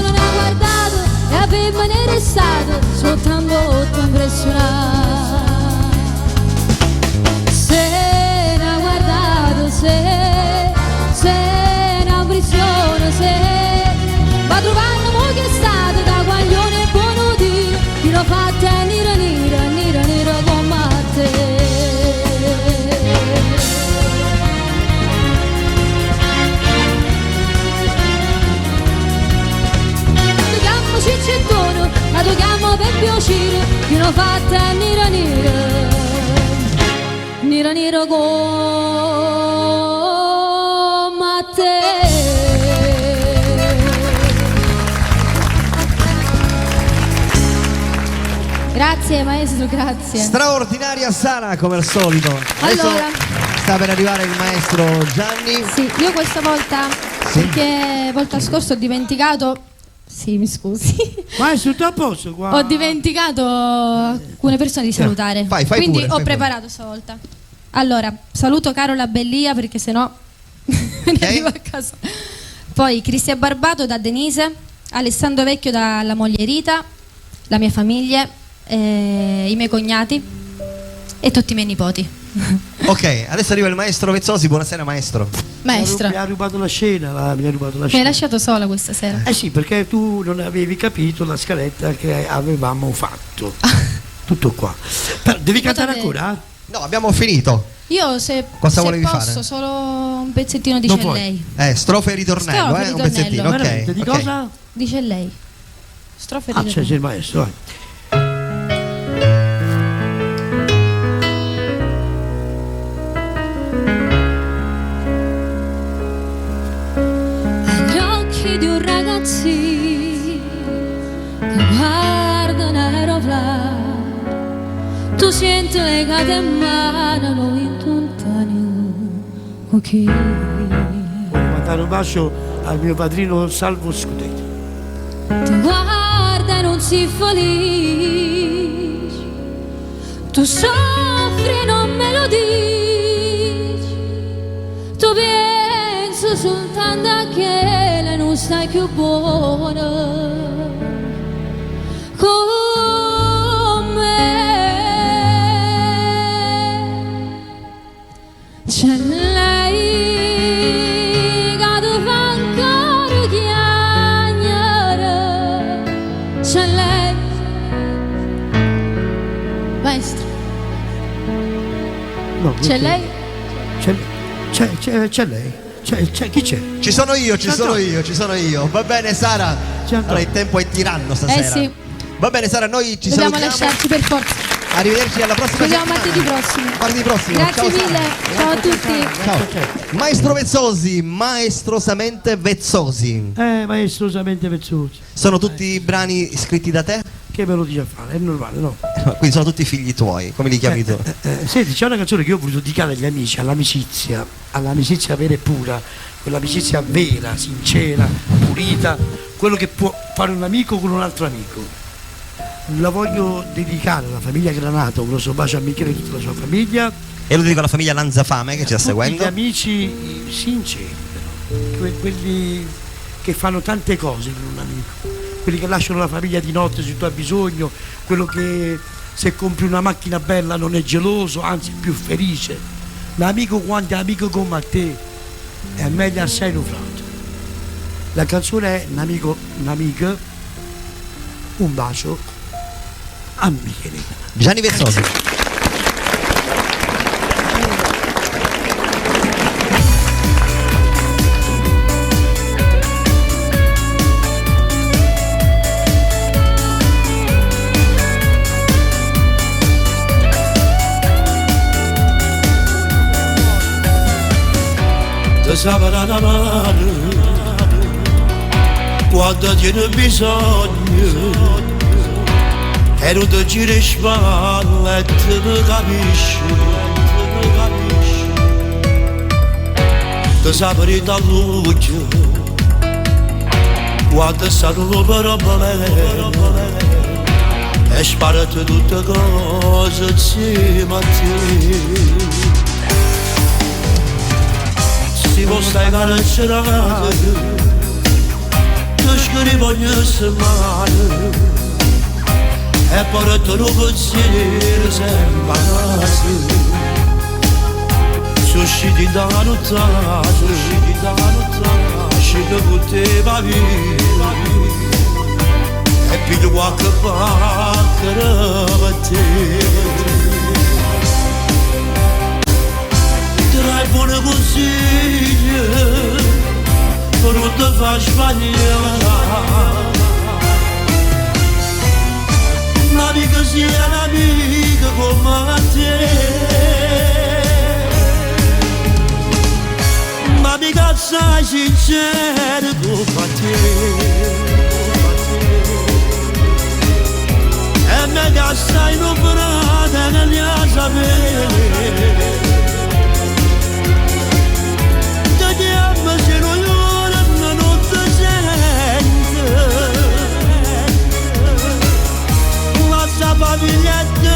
non ha guardato, e a me ne è restato, soltanto impressionato. Se n'ha guardato, se, se n'ha prigione, se va trovando mo che è stato da guaglione buono Dio, chi l'ho fatta è nero nero, nero nero come a te. Tu chiamo ciccettone, la tu chiamo per piacere, chi l'ho fatta è nero nero, nero nero come a te. Grazie maestro, grazie. Straordinaria Sara come al solito. Adesso Allora. sta per arrivare il maestro Gianni. Sì, io questa volta, Sì. perché volta scorsa ho dimenticato. Sì, mi scusi. Ma è tutto a posto qua. Ho dimenticato alcune persone di salutare. Fai, fai Quindi pure, ho fai pure. preparato stavolta. Allora, saluto Carola Bellia perché sennò me ne arrivo a casa. Poi Cristian Barbato da Denise, Alessandro Vecchio dalla moglie Rita, la mia famiglia, i miei cognati e tutti i miei nipoti. Ok, adesso arriva il maestro Vezzosi. Buonasera maestro. Maestro. Mi ha rubato la scena, mi ha rubato la Mi hai scena. lasciato sola questa sera. Eh sì, perché tu non avevi capito la scaletta che avevamo fatto. Tutto qua. Però devi cantare ancora? No, abbiamo finito. Io se, Cosa se volevi posso fare? solo un pezzettino dice Non puoi. lei. Strofe e ritornello, Strofe e un ritornello. pezzettino, ok. Veramente, di ok. cosa? Dice lei. Strofe e Ah, c'è, ritornello. c'è il maestro, vai. Gli occhi di un ragazzino che guarda un aeroplano, tu senti le cade in mano, lui lontano, con chi? Voglio mandare un bacio al mio padrino Salvo Scudetti. Ti guarda e non si felice, tu soffri e non me lo dici, tu pensi soltanto a che lei non stai più buona. Con me c'è lei che ti fa ancora chiagnare, c'è lei. Maestro, No, c'è lei? C'è, c'è, c'è, c'è lei. C'è, c'è, chi c'è? Ci sono io, ci C'è sono Antonio. io, ci sono io. Va bene Sara. Allora il tempo è tiranno stasera. Eh sì. Va bene Sara, noi ci Dobbiamo salutiamo. lasciarci per forza. Arrivederci alla prossima Ci vediamo settimana. martedì prossimo. Martedì prossimo. Grazie Ciao, Sara. mille. Ciao a tutti. Ciao. Maestro Vezzosi, maestrosamente Vezzosi. Maestrosamente Vezzosi. Sono tutti brani scritti da te? Che me lo dice a fare? È normale, no? Quindi sono tutti figli tuoi, come li chiami tu? Senti, c'è una canzone che io ho voluto dedicare agli amici, all'amicizia, all'amicizia vera e pura, quell'amicizia vera, sincera, pulita, quello che può fare un amico con un altro amico. La voglio dedicare alla famiglia Granato, un grosso bacio a Michele e tutta la sua famiglia, E lo dico alla famiglia Lanzafame che ci sta tutti seguendo. gli amici sinceri, però, quelli che fanno tante cose per un amico, quelli che lasciano la famiglia di notte se tu hai bisogno, quello che se compri una macchina bella non è geloso, anzi è più felice. Un amico quando è amico come te è meglio assai un frate. La canzone è Un amico, un'amica, un bacio a Michele. Gianni Vezzosi. Te saprà una mano quando tiene bisogno e non ti giri spalle e te ne capisci, te ne capisci. Ti saprà dall'occhio quando stanno problema e sparate tutte cose insieme a te. Se vuoi stai carcerato, ti scrivo ogni settimana e poi te lo pensiero sempre a casa. Sono usciti dalla nottata, sono usciti dalla nottata, scendo con te va via e piglio qualche pacchera per te. Ti dai buoni consigli, non ti fa sbagliare. Un'amica sia un'amica come te. Un'amica sai sincera come te. E meglio stai non frate non li sapere. Ti chiamo se non non ti sento. La sua famiglietta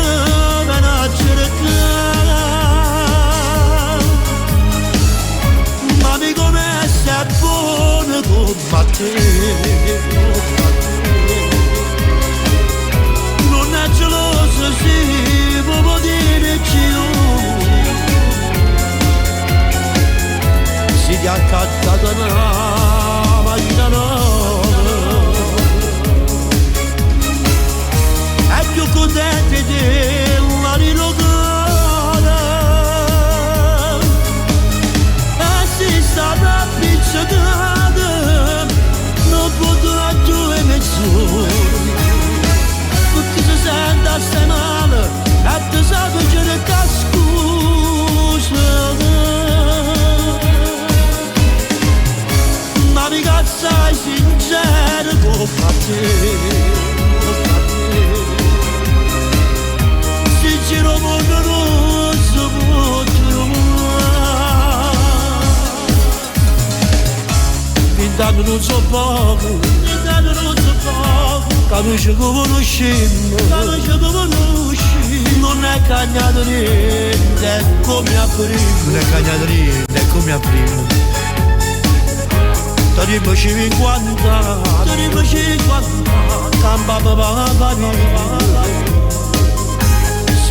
me la cercare. Ma mi come sei buono come te. Non è geloso se può dire più. Si ti ha accattato una macchina nuova e più contenti della rilocata. E si sta appiccicata, non potrà più mezz'ora, perché si sente assai male e ti sa cerca scusa. Ma mica sei sincero come te, sincero mondo non si può trovare. Intanto non so poco, intanto non so poco, capisci come conosciamo, capisci come conosci. Non è cambiato niente, è come a prima, non è cambiato niente, è come a prima. Tariffa 50, tariffa 50, campa papà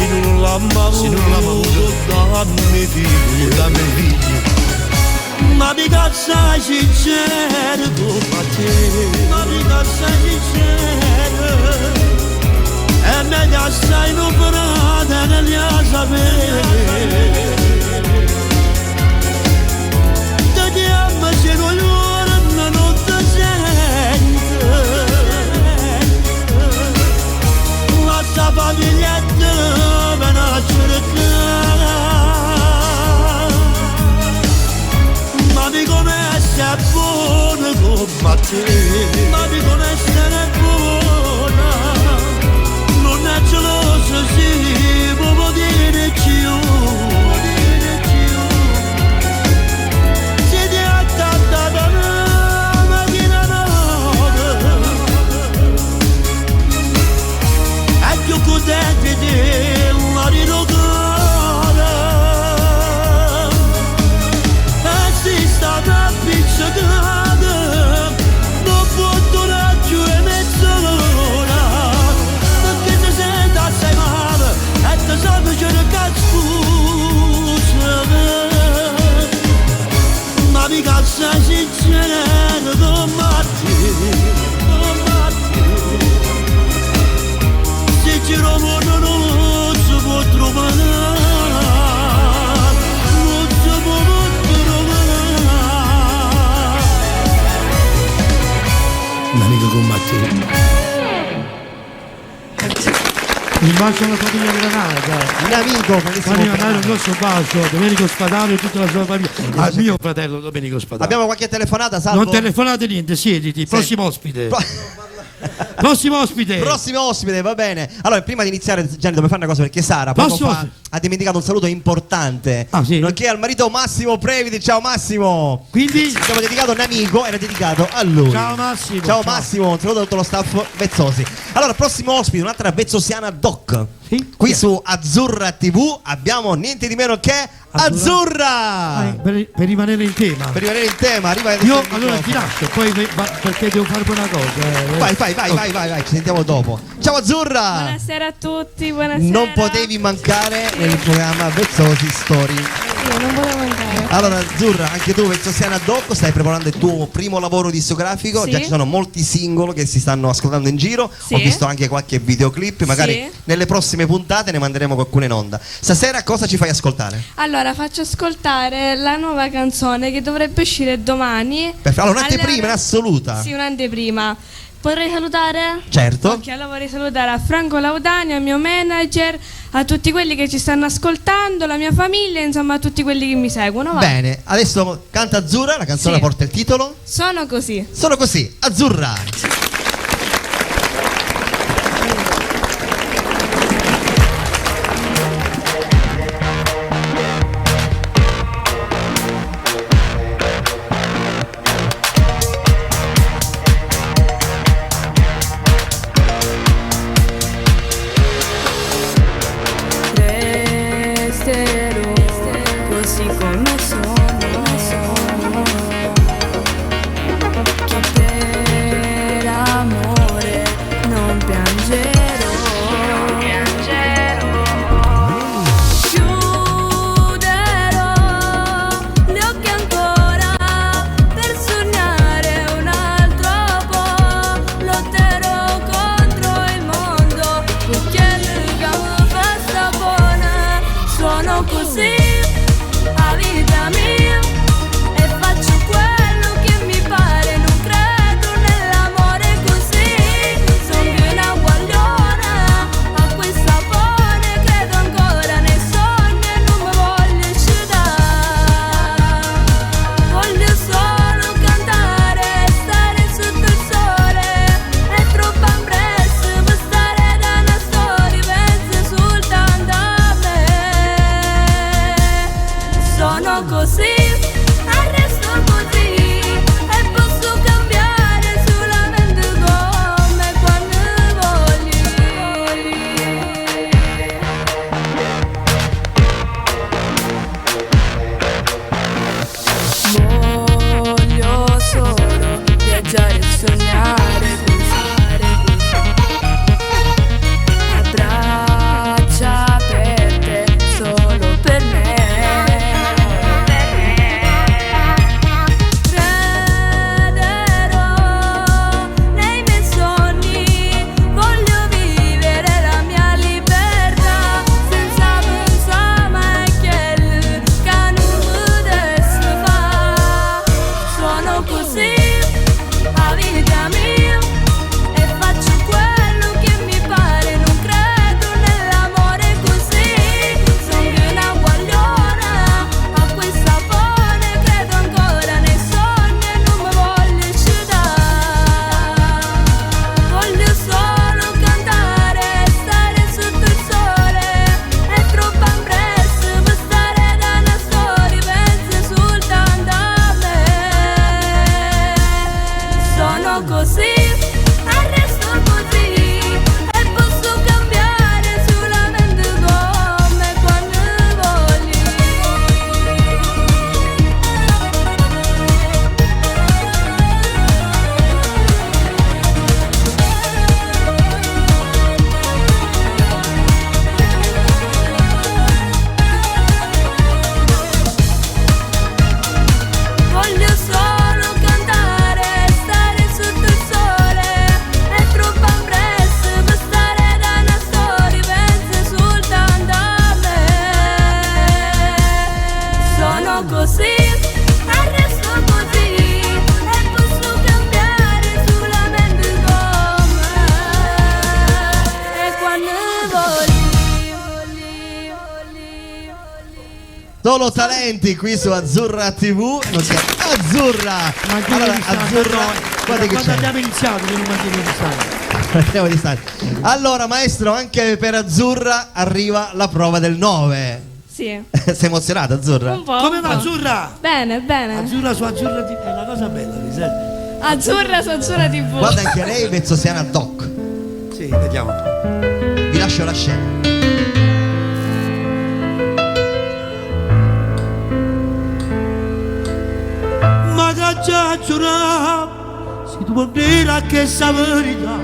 Se non l'amo se non l'amo avuto, dammi figlio, dammi figlio. Ma mica sei sincero come te, ma mica sei sincero. E meglio stai non frate non li sapere. Ti chiamo se non non ti sento. La sua famiglietta me la cercare. Ma mi come sei buono come te, ma mi come sei buona. Non è geloso si può dire più. Si ti accattata una macchina nuova e più contenti della rilocata. E si sta appiccicata, non Un bacio alla famiglia Granata. Un amico, grandissimo Fammi mandare un Granata. grosso bacio a Domenico Spadaro e tutta la sua famiglia. Al mio fratello Domenico Spadaro. Abbiamo qualche telefonata, Salvo? Non telefonate niente, siediti. Prossimo ospite. Prossimo ospite. Prossimo ospite, va bene. Allora, prima di iniziare, Gianni, dobbiamo fare una cosa perché Sara poco Prossimo fa ospite. ha dimenticato un saluto importante. Nonché al marito Massimo Previti. Ciao Massimo. Quindi abbiamo dedicato un amico, era dedicato a lui. Ciao Massimo. Ciao, Massimo, un saluto a tutto lo staff Vezzosi. Allora, prossimo ospite, un'altra vezzosiana doc. Qui su Azzurra TV abbiamo niente di meno che Azzurra. Ah, per rimanere in tema. Per rimanere in tema, arriva adesso Io il allora ti microfono. lascio, poi perché devo fare una cosa. Vai, vai, vai, vai, vai, vai, ci sentiamo dopo. Ciao Azzurra! Buonasera a tutti, buonasera. Non potevi mancare nel programma Vezzosi Story. Sì, non volevo mancare. Allora Azzurra, anche tu Vezzosiana Doc, stai preparando il tuo primo lavoro discografico, Sì. già ci sono molti singoli che si stanno ascoltando in giro, Sì. ho visto anche qualche videoclip, magari Sì. nelle prossime puntate ne manderemo qualcuno in onda. Stasera cosa ci fai ascoltare? Allora, faccio ascoltare la nuova canzone che dovrebbe uscire domani. Perfetto. Allora un'anteprima in assoluta. Sì, un'anteprima. Vorrei salutare? Certo. Ok, allora vorrei salutare a Franco Laudani, al mio manager, a tutti quelli che ci stanno ascoltando, la mia famiglia, insomma a tutti quelli che mi seguono. va. Bene, adesso canta Azzurra, la canzone Sì. porta il titolo. Sono così. Sono così, Azzurra. Resterò così come sono. Che per amore non piangerò. Chiuderò gli occhi ancora per sognare un altro po'. Lotterò contro il mondo perché l'unica festa buona. Sono così, a vita mia, e faccio quello che mi pare. Non credo nell'amore così. Sono più una guagliona, a quel sapore credo ancora nei sogni e non mi voglio uccidere. Voglio solo cantare, stare sotto il sole. È troppo presto per stare da una storia, penso soltanto a me. Sono così, arresto così e posso cambiare solamente come quando voglio. Voglio solo viaggiare e sognare, pensare a braccia aperte solo per me. Crederò nei miei sogni, voglio vivere la mia libertà senza pensare mai che il che non potesse fare. Sono così, a vita mia, e faccio quello che mi pare. Non credo nell'amore così. Sono più una guagliona, a quel sapore credo ancora nei sogni e non mi voglio uccidere. Voglio solo cantare, stare sotto il sole. È troppo presto per stare da una storia, penso soltanto a me. Sono così, arresto così e posso cambiare solamente come quando voglio. Voglio solo cantare, stare sotto il sole. È troppo presto per stare da una storia, penso soltanto a me. Sono così, arresto così e posso cambiare solamente come e quando voglio. Solo talenti qui su Azzurra TV. Non si Azzurra! Mantieni Allora, distanza, Azzurra, no, guarda che quando c'è. abbiamo iniziato che non mantieni distanza. Andiamo di distanza. Allora, maestro, anche per Azzurra arriva la prova del 9. Sì. Sei emozionata, Azzurra? Un po'. Come un va po'. Azzurra? Bene, bene. Azzurra su Azzurra TV, è una cosa bella, mi senti? Azzurra su Azzurra TV. Guarda anche lei, Vezzosiana Doc. Sì, vediamo. Vi lascio la scena. Ma che già giuravo, se tu vuoi dire che sa verità,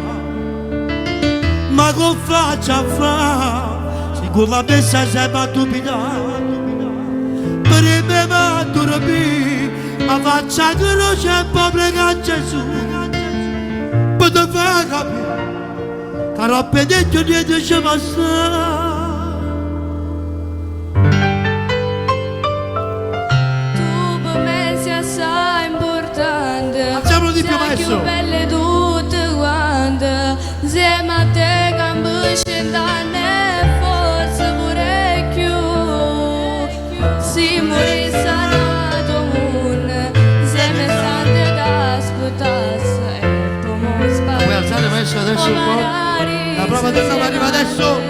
ma che faccia fa, se con la messa sei battuta, per me ma dormi, ma faccia che non c'è proprio che Gesù, per te far capire, che roba dentro niente ci passa. Tu per me sei assai importante. Alziamolo di più, Sei maestro. più belle tutte quante. Insieme a te campo cent'anni e forse pure più. Si morisse nato mondo, insieme sante da aspettasse e poi mo Puoi alzare maestro adesso un po'? La prova del nome arriva adesso.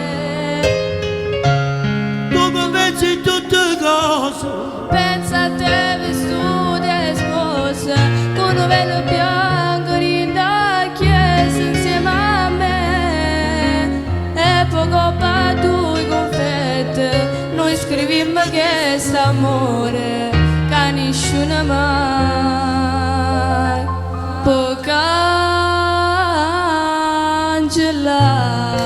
Tu mi pensi tutte cose. Pensa a te vestita e sposa Con un velo bianco in da chiesa insieme a me E poco pa due confette Noi scrivimmo che amore Che nessuno mai Può cancellare.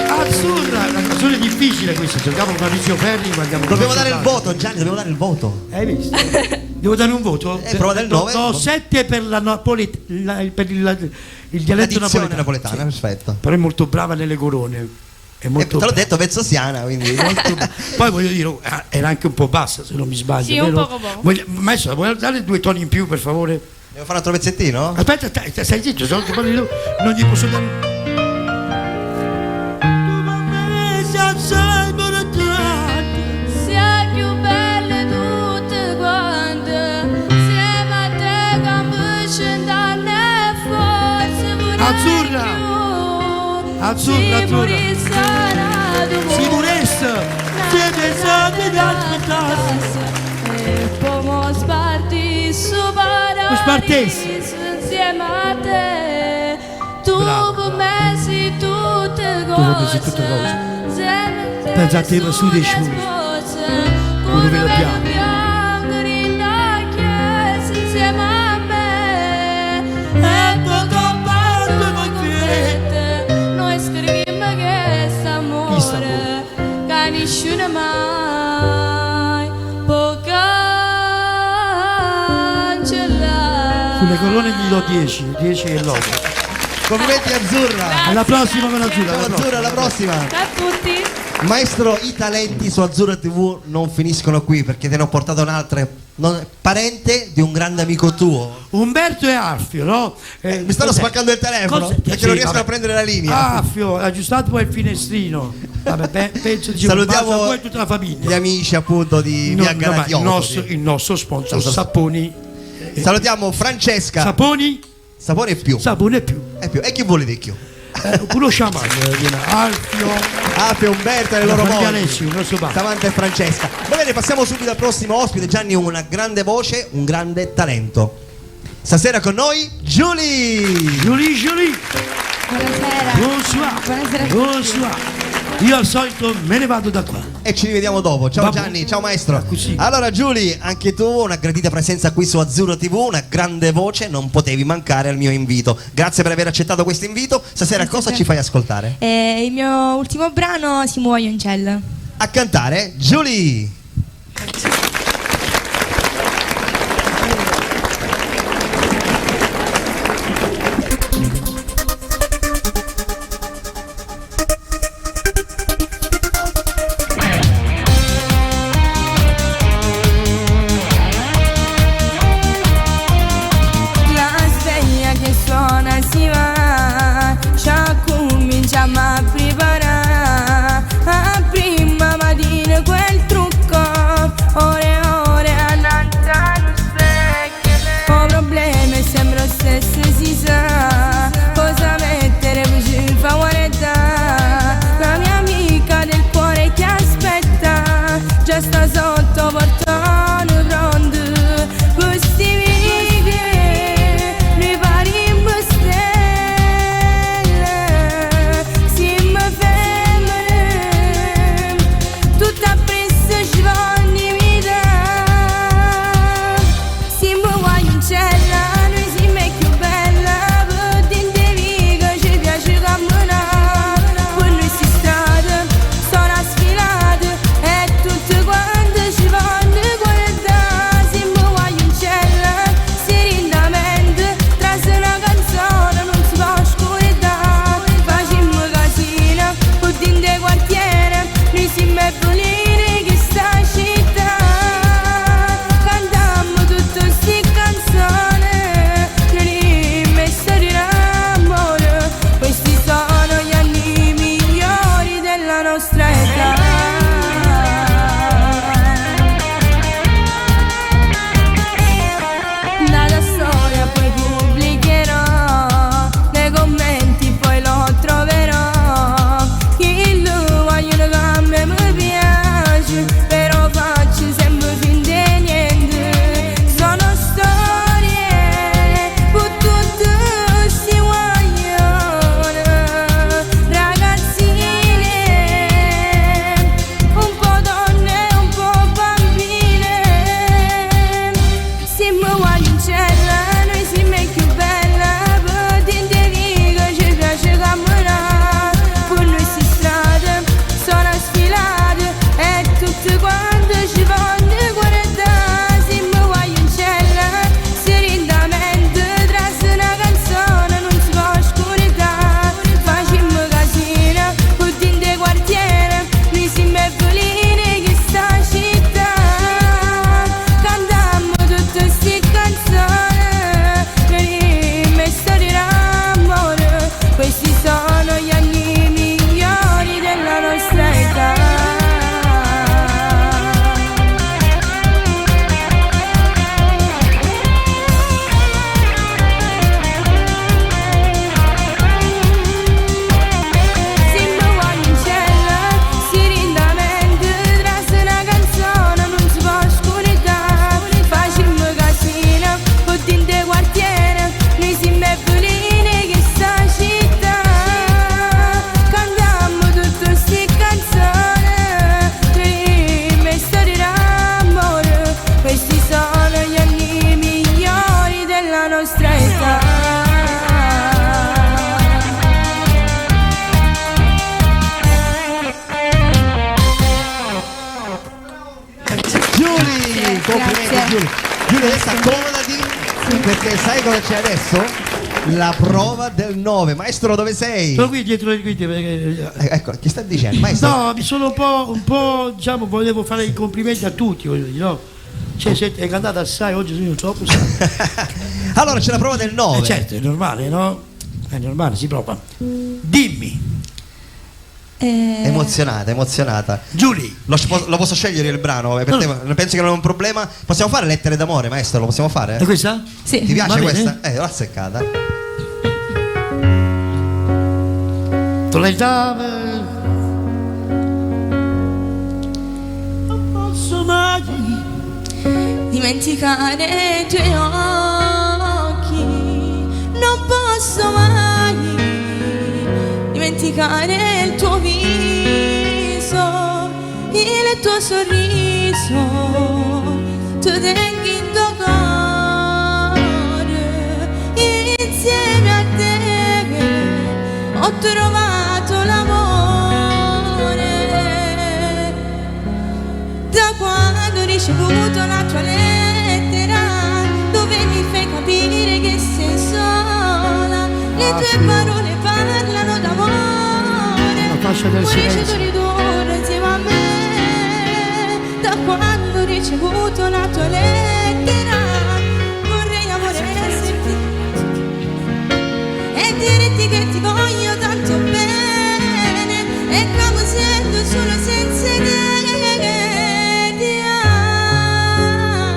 Azzurra, è una canzone difficile questa, giochiamo Fabrizio Ferri, guardiamo Dobbiamo dare il voto, Gianni, dobbiamo dare il voto. Hai visto? Devo dare un voto? prova del nove. Do 7 per la Napoli, per il dialetto La dizione napoletano. napoletana, perfetto. Però è molto brava nelle corone. È molto Te l'ho detto, Vezzosiana, quindi. molto Poi voglio dire, oh, era anche un po' bassa se non mi sbaglio. Sì, un vero? poco poco. Maestro, vuoi dare due toni in più per favore? Devo fare un altro pezzettino? Aspetta, stai zitto, se no ti parli tu, non gli posso dare. Sia più belle tutte quante, insieme a te campo cent'anni e forse pure Azzurra! più. Azzurra, Si azzurra. morisse nato Si morisse, se pensate di aspettarsi. E poi mo sparti su paradiso Spartessi. insieme a te. Tu Bravo. per me sei tutte Tu per me sei cose. tutte cose. Insieme a te Pensa a te su dei sposa, Con un velo bianco. bianco in la chiesa insieme a me. E poi combatto con te. Noi scriviamo che amore che nessuno mai può cancellare. Sulle corone gli do 10, 10 e lode. Complimenti Azzurra. Alla prossima con Azzurra. Ciao alla Azzurra, alla prossima. Ciao a tutti. Maestro, i talenti su Azzurra TV non finiscono qui perché te ne ho portato un'altra, parente di un grande amico tuo. Umberto e Alfio, no? Mi stanno cos'è? spaccando il telefono Cos'è? perché Sì, non riescono vabbè. a prendere la linea. Alfio, aggiustato poi il finestrino. Vabbè, penso di Salutiamo un bacio a voi e tutta la famiglia. Gli amici appunto di No, via no, ma Galatioto. il nostro sponsor, Saponi. Salutiamo Francesca. Saponi. Sapone e più. Sapone e più. E più. E chi vuole di più? Pure sciamano, viene Alfio. Alfio, Umberto e le La loro famiglia mogli. Alessi, il nostro padre. Samantha e Francesca. Va bene, passiamo subito al prossimo ospite. Gianni, una grande voce, un grande talento. Stasera con noi Julie. Julie, Julie. Buonasera. Bonsoir. Buonasera a tutti. Bonsoir. Io al solito me ne vado da qua. E ci rivediamo dopo. Ciao Vabbè. Gianni, ciao maestro. Allora Giulia, anche tu una gradita presenza qui su Azzurro TV, una grande voce, non potevi mancare al mio invito. Grazie per aver accettato questo invito. Stasera Grazie a cosa te. ci fai ascoltare? Il mio ultimo brano si muove in cella. A cantare Giulia. La sveglia che suona si va, ci cominciamo a preparare. A prima mattina quel sta sotto portone pronto. Questi vivi noi parimmo stelle, siamo femmine, tutta presso ci vanno vita. Siamo guagliuncella, noi siamo più bella, per dinte viga ci piace camminare, per noi si strada sono sfilate e tutte quante ci vanno guardare. Siamo guagliuncella, serenamente, trase una canzone non si può scordare. Facciamo casino, per dinte quartiere, noi siamo bellini che sta città. Cantiamo tutte queste canzoni, le storie d'amore. Questi sono gli anni migliori della nostra età. Dalla storia poi pubblicherò, nei commenti poi lo troverò. Il voglio che a me mi piace, però faccio sempre finta di niente. Sono storie, per tutte si vogliono, ragazzine, un po' donne, un po' bambine. Siamo guagliuncella, noi siamo più bella, per dinte viga ci piace camminare, per noi si strada sono sfilate e tutte quante ci vanno guardare. Siamo guagliuncella, serenamente, trase una canzone non si può scordare. Facciamo casino, per dinte quartiere, noi siamo bellini che sta città. Cantiamo tutte queste canzoni, le storie d'amore. Questi sono gli anni migliori della nostra età. Siamo guagliuncella, serenamente, trase una canzone non si può scordare. Facciamo casino, per dinte quartiere, noi siamo bellini che sta città. Cantiamo tutte queste canzoni, le storie d'amore. Questi sono gli anni migliori della nostra età. Giulia, complimenti Grazie. Giulia. Giulia, adesso accomodati perché sai cosa c'è adesso? La prova del 9. Maestro, dove sei? Sono qui dietro le quinte perché... Ecco, che sta dicendo? Maestro? No, mi sono un po', diciamo, volevo fare i complimenti a tutti, voglio dire, no? Cioè, senti, è cantata assai, oggi sono troppo stanco. Allora c'è la prova del 9. Certo, è normale, no? È normale, si prova. Dimmi. Emozionata, emozionata. Giulia. Lo posso scegliere il brano? Per te, penso che non è un problema. Possiamo fare Lettere d'amore, maestro? Lo possiamo fare? È questa? Sì. Ti piace Va bene. questa? L'ho azzeccata. Tonalità. Non posso mai dimenticare i tuoi occhi, non posso mai dimenticare il tuo viso, il tuo sorriso, tu tengo in tuo cuore, insieme a te ho trovato l'amore. Da quando ho ricevuto la tua lettera, dove mi fai capire che sei sola, le tue parole parlano d'amore. La fascia del Vorrei silenzio. ritorno insieme a me. Da quando ho ricevuto la tua lettera, vorrei amore esserti e dirti che ti voglio tanto bene e come sento solo senza te ti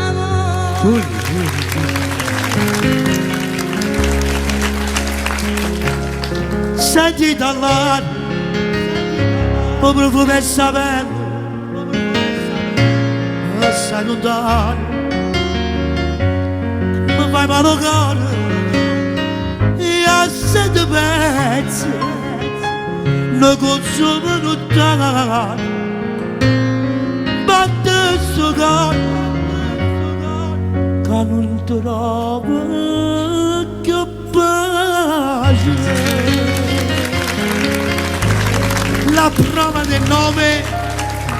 amo. Senti dall'aria, o profumo e sapere, assai lontano, Mi fai male cuore E a sette pezzi Ne consumano tanto Batte sto cuore Che non trovo più pace. La prova del 9.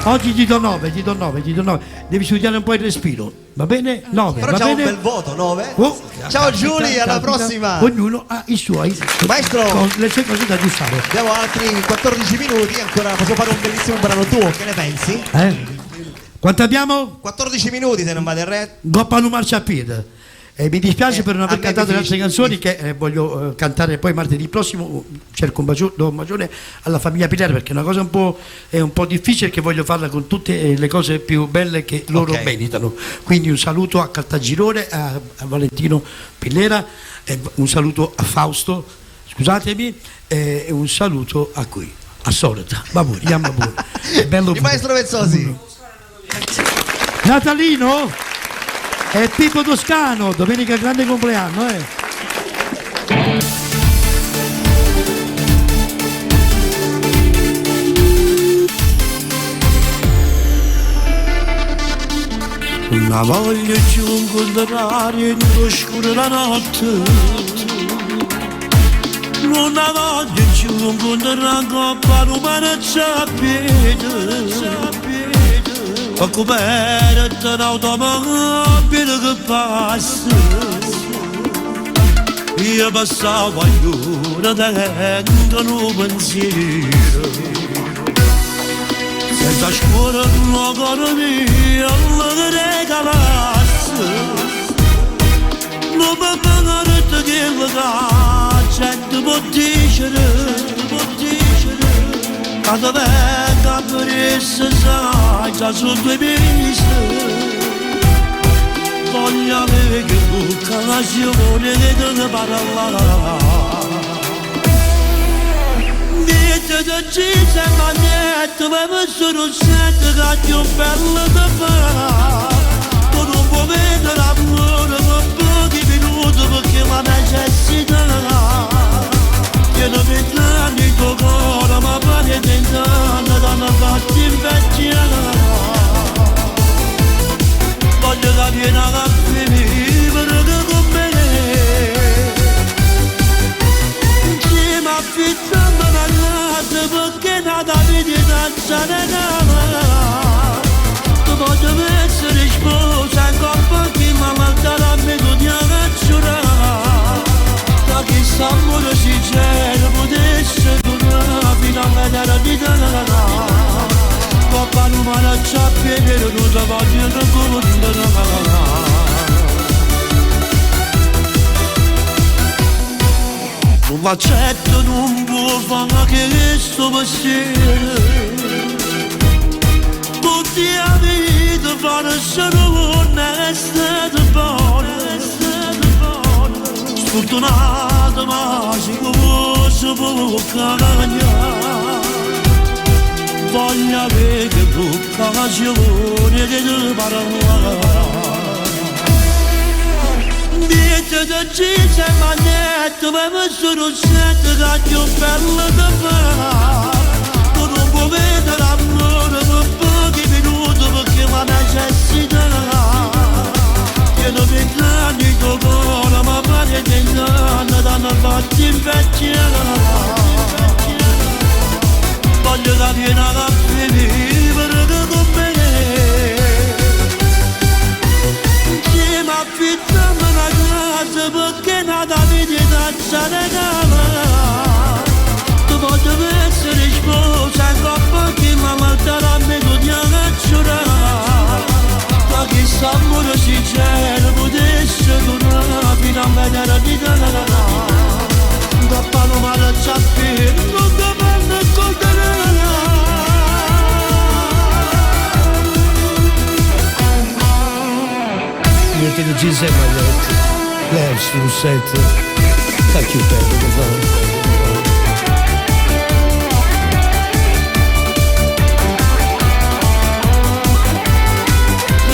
Oggi ti do 9, ti do 9, ti do 9. Devi studiare un po' il respiro, va bene? 9, Però va c'è un bene? bel voto, 9. Oh, Ciao capita, Giulia, alla capita. prossima. Ognuno ha i suoi Maestro. le sue cose da aggiustare. Abbiamo altri 14 minuti, ancora possiamo fare un bellissimo brano tuo, che ne pensi? Eh? Quanto abbiamo? 14 minuti se non vado errato. Goppa nu marciapiede. Mi dispiace per non a aver me cantato mi le altre canzoni che voglio cantare poi martedì prossimo. Cerco un bacio, do un bacione alla famiglia Pilera perché è una cosa un po', è un po' difficile che voglio farla con tutte le cose più belle che loro Ok. meritano. Quindi un saluto a Caltagirone, a Valentino Pillera, un saluto a Fausto, scusatemi, e un saluto a qui, a Soreta. Va buone, andiamo buone. È bello Il maestro Vezzosi. Natalino e Pippo Toscano, domenica grande compleanno, eh. La voglio più incontrare in scuro la notte Non la voglio più incontrare coppa romana c'è Ho coperto un'automobile che passa Io passavo allora dentro un pensiero Senza scuola non cuore mio lo regalasse Non mi pagare che la gente può dire, può dire Quando venga per essere sai già sono due mesi Voglio avere che l'occasione di parlare Niente da ci ma niente, ma mi sono sento che più bello da fare. Tu non puoi vedere l'amore per pochi minuti perché la necessità. Che non mi danno il tuo cuore, ma pare di danno, danno fatti invecchiare. Voglio capire una vivere con me. Chi mi affitta una casa perché nata vita non ne Tu voglio essere sposa in coppa chi mi mancherà mi dobbiamo giurare Da chissà amore sincero potesse durare fino all'eternità Papà non mi c'ha piede, non ti voglio incontrare Non l'accetto, non può fare che sto pensiero Tutti a vita fare solo un'estate buona Sfortunato ma si può, si può cambiare Voglio avere l'occasione di parlare Niente da ci ma niente, ma mi sono sento che più bello da fare. Tu non puoi vedere l'amore per pochi minuti perché la necessità. Che non mi danno il tuo cuore, ma pare di danno, danno fatti invecchiare. Voglio capire una vivere con me. Chi mi affitta una casa perché nata vita non ne Tu voglio essere sposa in coppa chi mi mancherà mi dobbiamo giurare Da chissà amore sincero potesse durare fino all'eternità Da Paloma da Ciappino non ti vanno a Niente da ci sei ma niente. Lei sul set. Sta chiudendo che fa.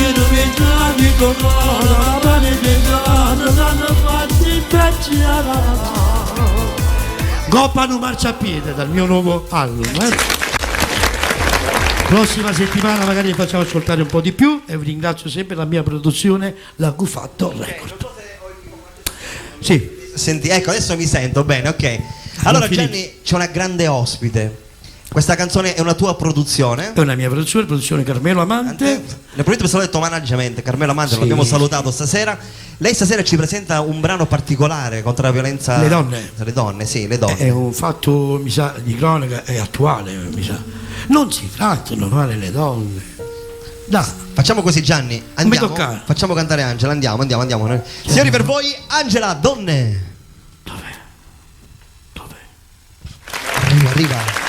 Io non Coppa nu marciapiede dal mio nuovo album. Eh. Prossima settimana magari vi facciamo ascoltare un po' di più e vi ringrazio sempre la mia produzione, la Gufatto Record. Sì. Senti, ecco, adesso mi sento bene, ok. Allora Gianni, c'è una grande ospite. Questa canzone è una tua produzione. È una mia produzione, produzione Carmelo Amante. Ne approfitto per salutare il tuo management, Carmelo Amante, Sì. l'abbiamo salutato stasera. Lei stasera ci presenta un brano particolare contro la violenza. Le donne. Le donne, sì, le donne. È un fatto, mi sa, di cronaca, è attuale, mi sa. Non si trattano male le donne. Dai. Facciamo così Gianni, andiamo, toccare. facciamo cantare Angela, andiamo, andiamo, andiamo. Signori, per voi Angela, donne. Dov'è? Dov'è? Arriva, arriva.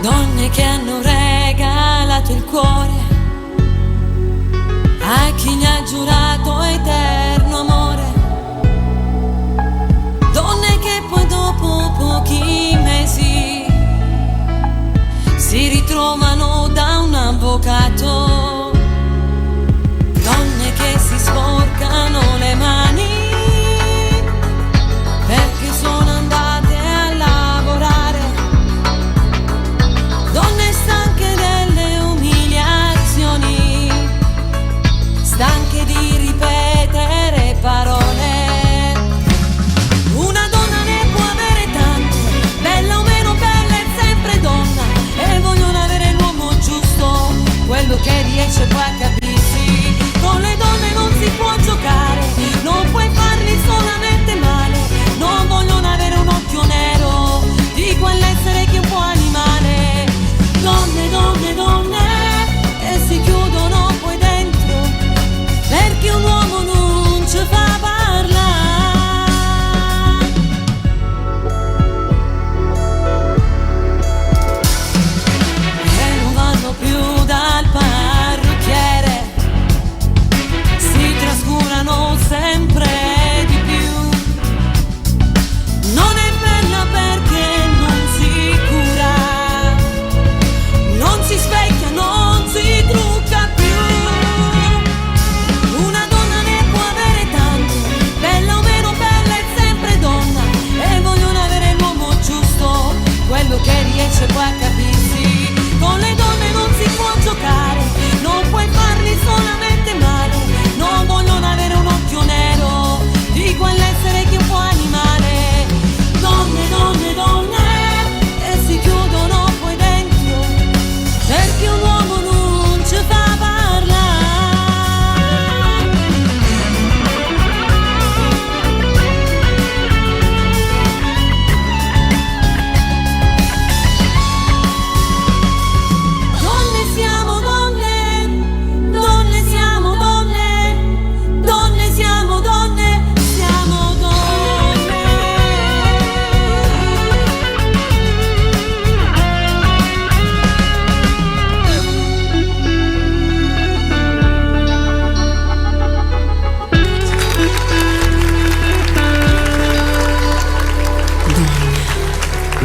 Donne che hanno regalato il cuore a chi gli ha giurato eterno amore. Donne che poi dopo pochi mesi si ritrovano da un avvocato. Donne che si sporcano le mani perché sono andate a lavorare. Donne stanche delle umiliazioni, stanche di ripetere parole. Una donna ne può avere tante, bella o meno bella è sempre donna, e vogliono avere l'uomo giusto, quello che riesce poi a capirsi. Con le donne non si può giocare, non puoi fargli solamente male, non vogliono avere un occhio nero di quell'essere che è un po' animale. Donne, donne, donne, che si chiudono poi dentro, perché un uomo non ci fa parlare. E non vanno più dal parrucchiere, si trascurano sempre di più. Non è bella perché non si cura, non si specchia, non si trucca più. Una donna ne può avere tante, bella o meno bella è sempre donna, e vogliono avere l'uomo giusto, quello che riesce poi a capirsi. Con le donne non si può giocare, non puoi fargli solamente male, non vogliono avere un occhio nero di quell'essere che è un po' animale. Donne, donne, donne, che si chiudono poi dentro, perché un uomo non ci fa parlare. Donne siamo donne, donne siamo donne, donne siamo donne, siamo donne.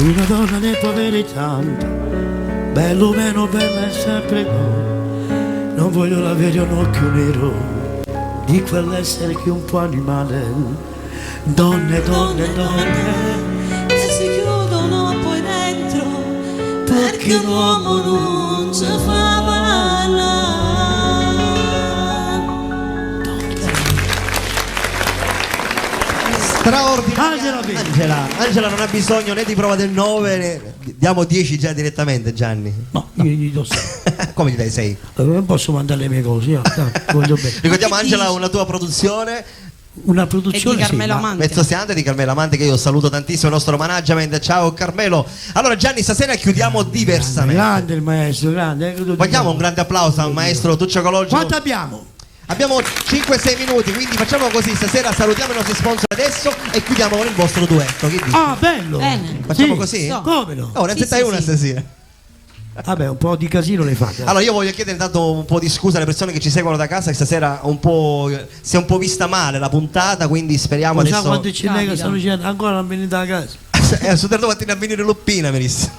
Una donna ne può avere tante, bello o meno bella è sempre donna. Non voglio avere un occhio nero di quell'essere che è un po' animale. Donne, donne, donne, Che si chiudono poi dentro, perché un uomo non ci fa parlare. Straordinaria Angela. Angela non ha bisogno né di prova del 9, né... diamo 10 già direttamente Gianni. No, io gli do 6. Come gli dai 6? Non posso mandare le mie cose, io, dai, voglio bene. Ricordiamo Angela una tua produzione. Una produzione sì, ma- Mezzo Siante di Carmelo Amante che io saluto tantissimo il nostro management. Ciao Carmelo. Allora Gianni, stasera chiudiamo diversamente. Grande il maestro, grande. Vogliamo un grande applauso al maestro Tuccio Cologio. Quanto abbiamo? Abbiamo 5-6 minuti, quindi facciamo così, stasera salutiamo i nostri sponsor adesso e chiudiamo con il vostro duetto. Che dici? Ah, bello! Bene. Facciamo Sì. così? Come no? Oh, ne azzetta una stasera. Vabbè, un po' di casino l'hai fatta. Allora io voglio chiedere intanto un po' di scusa alle persone che ci seguono da casa che stasera un po' si è un po' vista male la puntata, quindi speriamo Non sa adesso quanto ce n'è che stanno dicendo, ancora non venite a casa. Eh, su mattina a venire Luppina, mi disse.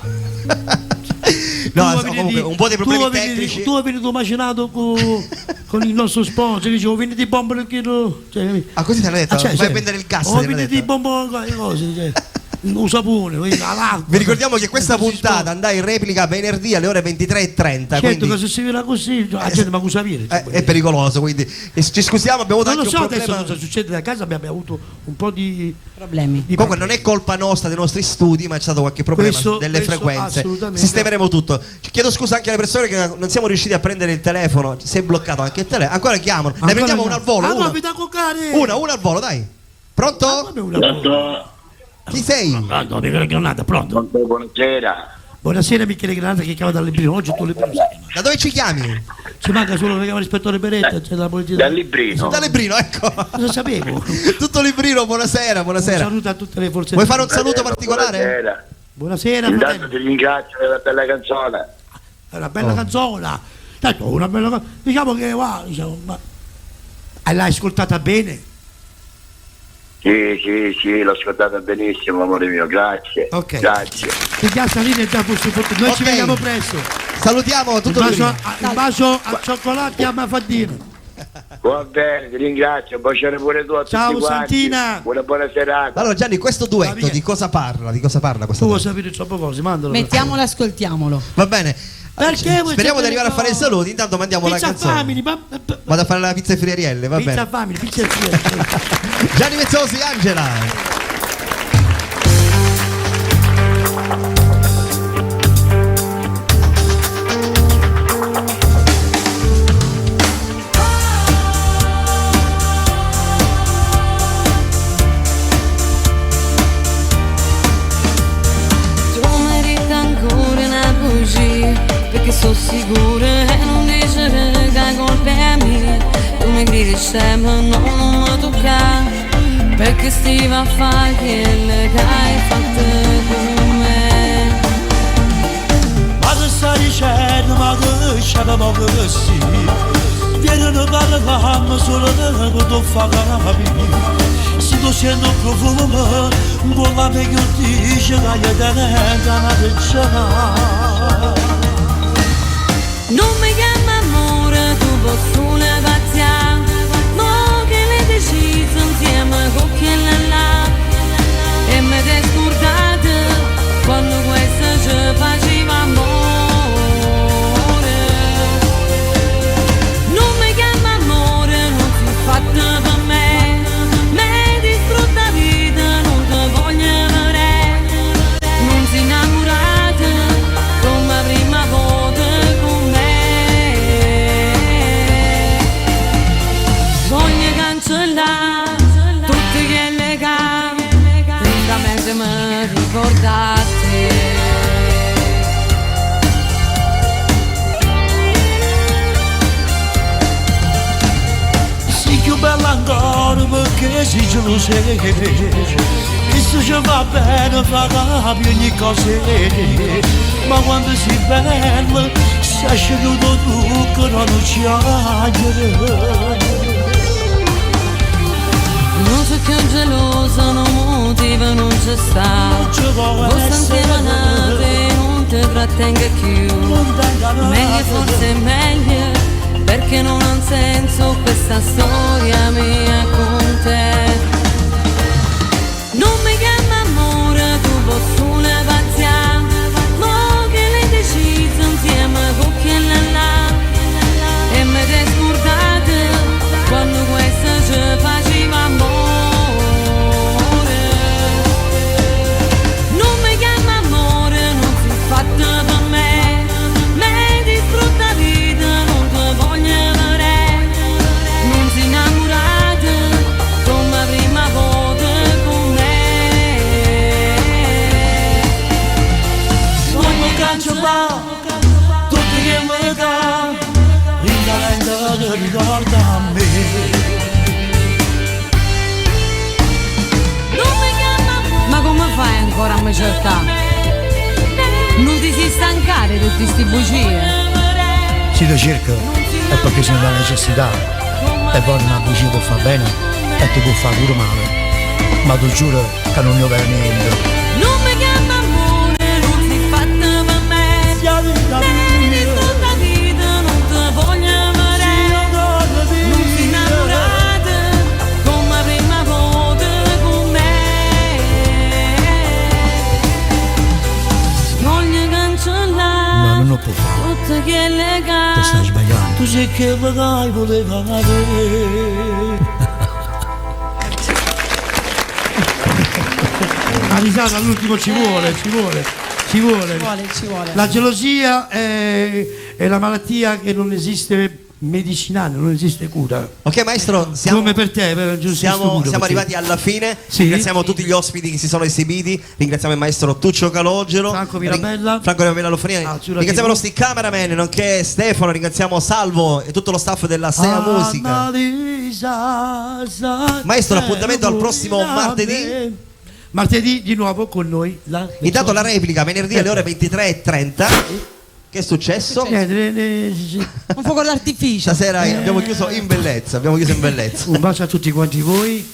No, Tu comunque avevi- un po' dei problemi tu avevi- tecnici. Tu avevi venuto macinato con il nostro sponsor, dicevo, vieni di bomba che lo. Cioè, ah, così ti hanno detto? Ah, cioè, Vai a cioè, vendere il gas, Oh, ti hanno vieni di detto. bomba le cose, cioè, un sapone, quindi, l'acqua. Vi ricordiamo che questa puntata andrà in replica venerdì alle ore 23:30. Certo quindi che se si vede così, la gente ma cosa viene? è pericoloso, quindi ci scusiamo, abbiamo avuto Non lo anche so un adesso problema. cosa succede da casa, abbiamo avuto un po' di problemi. Comunque non è colpa nostra dei nostri studi, ma c'è stato qualche problema delle Questo frequenze. assolutamente. Sistemeremo tutto. Ci chiedo scusa anche alle persone che non siamo riusciti a prendere il telefono. Si è bloccato anche il telefono. Ancora chiamano. Ne prendiamo una al volo. Ah, ma Una. vi da coccare! Una al volo, dai. Pronto? Pronto? Chi sei? Pronto, Michele Granata, pronto. Buonasera. Buonasera Michele Granata che chiama dal Librino, oggi tu Librino. Da dove ci chiami? Ci manca solo che chiama l'ispettore Beretta, c'è la polizia. Dal Librino. Dal Librino, ecco. Lo sapevo. Tutto Librino, buonasera, buonasera. Un saluto a tutte le forze. Vuoi fare un saluto particolare? Buonasera. Buonasera, Intanto fratello. ti ringrazio per la bella canzone. È una bella Oh. canzone. Tanto una bella canzone. Diciamo che va, diciamo, ma l'hai ascoltata bene? Sì, sì, sì, l'ho ascoltata benissimo, amore mio, grazie. Ok. Grazie. Ti piace la linea già fosse fortuna. Noi ci Ok. vediamo presto. Salutiamo tutto un bacio, Librino. un bacio a cioccolato e a Mafaddino. Va bene, ti ringrazio, un bacione pure tu a Ciao, tutti quanti. Santina. Una buona serata. Allora Gianni, questo duetto di cosa parla? Di cosa parla questo Tu vuoi duetto? sapere troppo cose, mandalo. Mettiamolo e ascoltiamolo. Va bene. Perché vuoi Speriamo sapere di arrivare a fare i cose? saluti. Intanto mandiamo la Pizza canzone. Family, ma- Vado a fare la pizza ai friarielle, va Pizza bene. Family, pizza Family. Gianni Vezzosi, Angela. Tu meriti ancora una bugia Perché sono sicura e non dicere che la colpa è mia Tu mi gridi sempre no, non mi toccare Perché stiva a fare quello che hai fatto con me Ma che stai dicendo, ma che c'è ma che sì Vieni ne parliamo solo per tu fa capire Se tu senti il profumo, quella che io dice che io te ne una piccina Non mi chiama amore, tu posso solo pazziare Mo che l'hai deciso insieme con quella là E mi sei scordata quando questa ci faceva amore Non mi chiama amore, non si fatta per me Mi hai distrutta la vita, non ti voglio vedere Non si innamorata come la prima volta con me Voglio cancellare tutte quelle che lentamente mi ricordate Sei più bella ancora perché sei gelosa E se ci va bene fa capire ogni cosa Ma quando sei bella si è sceduto tu che non ci Non c'è più gelosa, non motivo non c'è sta Forse insieme nate, non ti trattengo più Meglio forse è meglio, perché non ha senso questa storia mia con te Non mi chiama amore, tu puoi solo pazziare Mo che l'hai deciso insieme con quella là E mi sei scordata quando questa ci faceva amore Non mi chiama amore, non si fatta per me Mi hai distrutta la vita, non ti voglio vedere Non si innamorata come la a me cercare. Non ti si stancare di tutte sti bugie. Se ti cerco è perché c'è la necessità e poi una bugia può far bene e ti può far pure male. Ma ti giuro che non ne ho niente. Non mi chiama amore, non si fatta per me. Né tutta vita non ti voglio vedere. Non si innamorata come la prima volta con me. Voglio cancellare No, non lo può fare. tutto quelle che Ti stai sbagliando. Tu sei che magari voleva avere. La risata all'ultimo ci vuole, ci vuole, ci vuole. Ci vuole, ci vuole. La gelosia è, è la malattia che non esiste medicinale, non esiste cura. Ok maestro, siamo, Come per te, per giusto siamo, cura siamo per te. arrivati alla fine. Sì. Ringraziamo tutti gli ospiti che si sono esibiti. Ringraziamo il maestro Tuccio Calogero, Franco Mirabella. Franco Mirabella Lofonia. Azzurra Ringraziamo TV. i nostri cameraman, nonché Stefano, ringraziamo Salvo e tutto lo staff della Sea Musica. Annalisa, sa- Maestro, l'appuntamento al prossimo martedì. Martedì di nuovo con noi la Intanto la replica venerdì alle ore 23:30. Che è successo? Un fuoco d'artificio. Stasera abbiamo chiuso in bellezza, abbiamo chiuso in bellezza. Un bacio a tutti quanti voi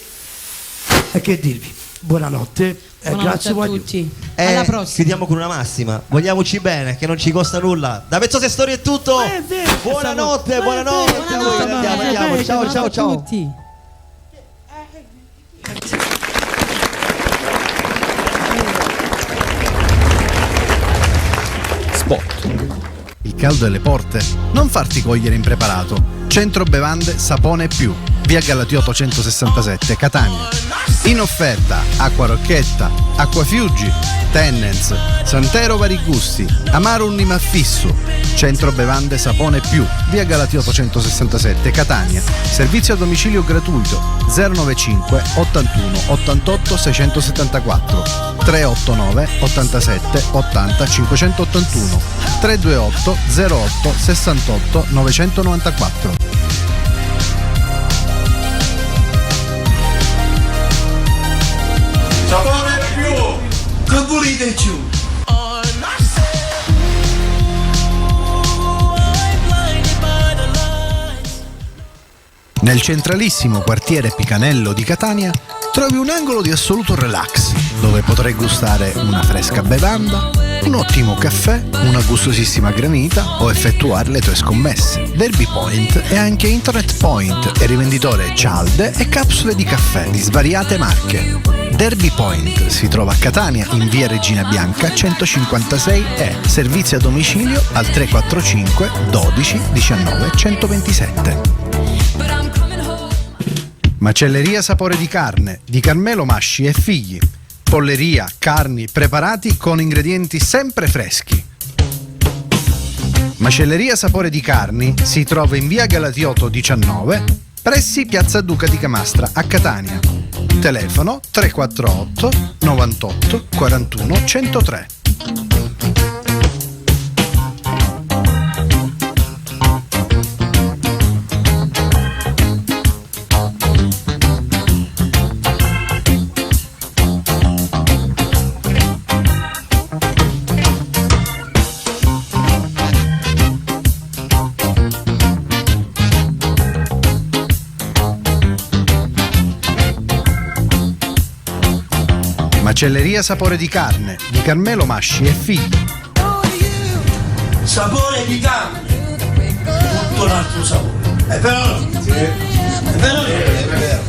e che dirvi? Buonanotte e Buonanotte grazie a voglio. tutti. E Alla prossima. Chiudiamo con una massima. Vogliamoci bene, che non ci costa nulla. Da Vezzosi Storie è tutto. Buonanotte, buonanotte. a voi. Andiamo, andiamo. Ciao, ciao, ciao. tutti. Spot. Il caldo è alle porte. Non farti cogliere impreparato. Centro Bevande Sapone e Più. Via Galatioto 167, Catania. In offerta acqua rocchetta, acqua Fiuggi, Tennens, Santero vari gusti, Amaro Unimaffisso. Centro Bevande Sapone Più. Via Galatioto 167, Catania. Servizio a domicilio gratuito 095 81 88 674 389 87 80 581 328 08 68 994. Sapone più! Che volete più? Nel centralissimo quartiere Picanello di Catania trovi un angolo di assoluto relax dove potrai gustare una fresca bevanda, un ottimo caffè, una gustosissima granita o effettuare le tue scommesse. Derby Point è anche Internet Point e rivenditore cialde e capsule di caffè di svariate marche. Derby Point si trova a Catania in via Regina Bianca 156E. Servizio a domicilio al 345 12 19 127. Macelleria Sapore di Carne di Carmelo Masci e figli. Polleria, carni preparati con ingredienti sempre freschi. Macelleria Sapore di Carni si trova in via Galatioto 19, pressi Piazza Duca di Camastra a Catania. Telefono 348 98 41 103. Macelleria Sapore di Carne di Carmelo Masci e figli. Sapore di carne! Tutto un altro sapore. È vero? Sì. È vero? È vero.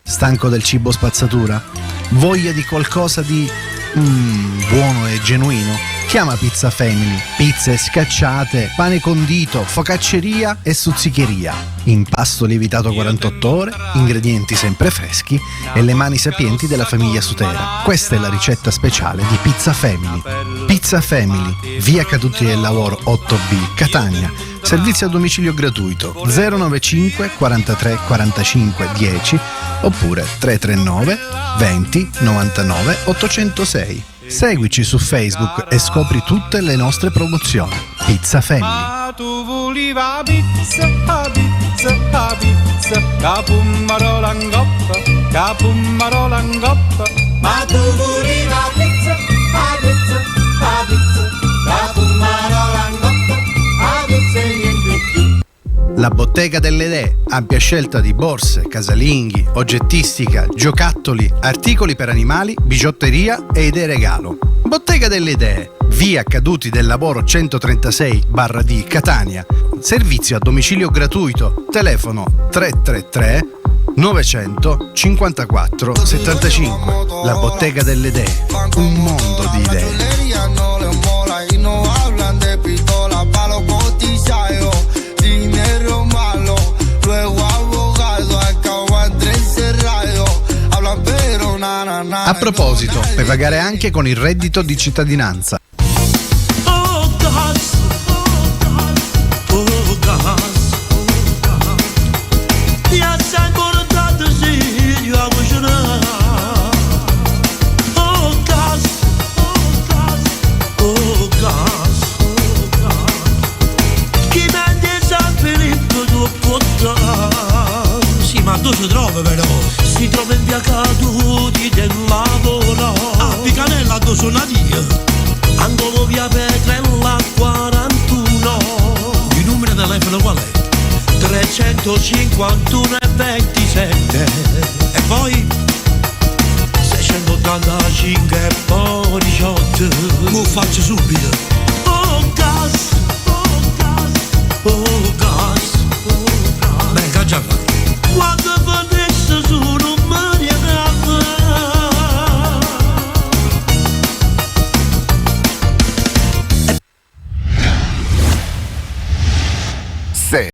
Stanco del cibo spazzatura? Voglia di qualcosa di buono e genuino? Chiama Pizza Family. Pizze scacciate, pane condito, focacceria e stuzzicheria. Impasto lievitato 48 ore, ingredienti sempre freschi e le mani sapienti della famiglia Sutera. Questa è la ricetta speciale di Pizza Family. Pizza Family, via Caduti del Lavoro 8B, Catania. Servizio a domicilio gratuito 095 43 45 10 oppure 339 20 99 806. Seguici su Facebook e scopri tutte le nostre promozioni. Pizza Family. Ma tu voliva pizza, a pizza, a pizza, capumarola in coppa, capumarola in coppa. Ma tu voliva pizza, La bottega delle idee, ampia scelta di borse, casalinghi, oggettistica, giocattoli, articoli per animali, bigiotteria e idee regalo. Bottega delle idee, via Caduti del Lavoro 136-D Catania. Servizio a domicilio gratuito. Telefono 333 954 75. La bottega delle idee, un mondo di idee. Chulería no les mola y no hablan de pistola pa' los cotizados. Dinero malo, luego abogado, acabo entre encerrado. Hablan pero na na na. A proposito, puoi pagare anche con il reddito di cittadinanza. Oh gas, oh gas, ti ha portato serio a cucinare. Oh gas, oh gas, chi mette San Filippo tu può Sì, ma dove si trova però? Si trova in via Caduti del lavoro. A Picanella dove sono io? Angolo via Petrella 41. Il numero di telefono qual è? 351 e 27. E poi 685 e poi 18. Lo faccio subito. Oh gas, oh gas, oh gas. Beh, che già fatto. Quando venisse su non mi ricordo. Se.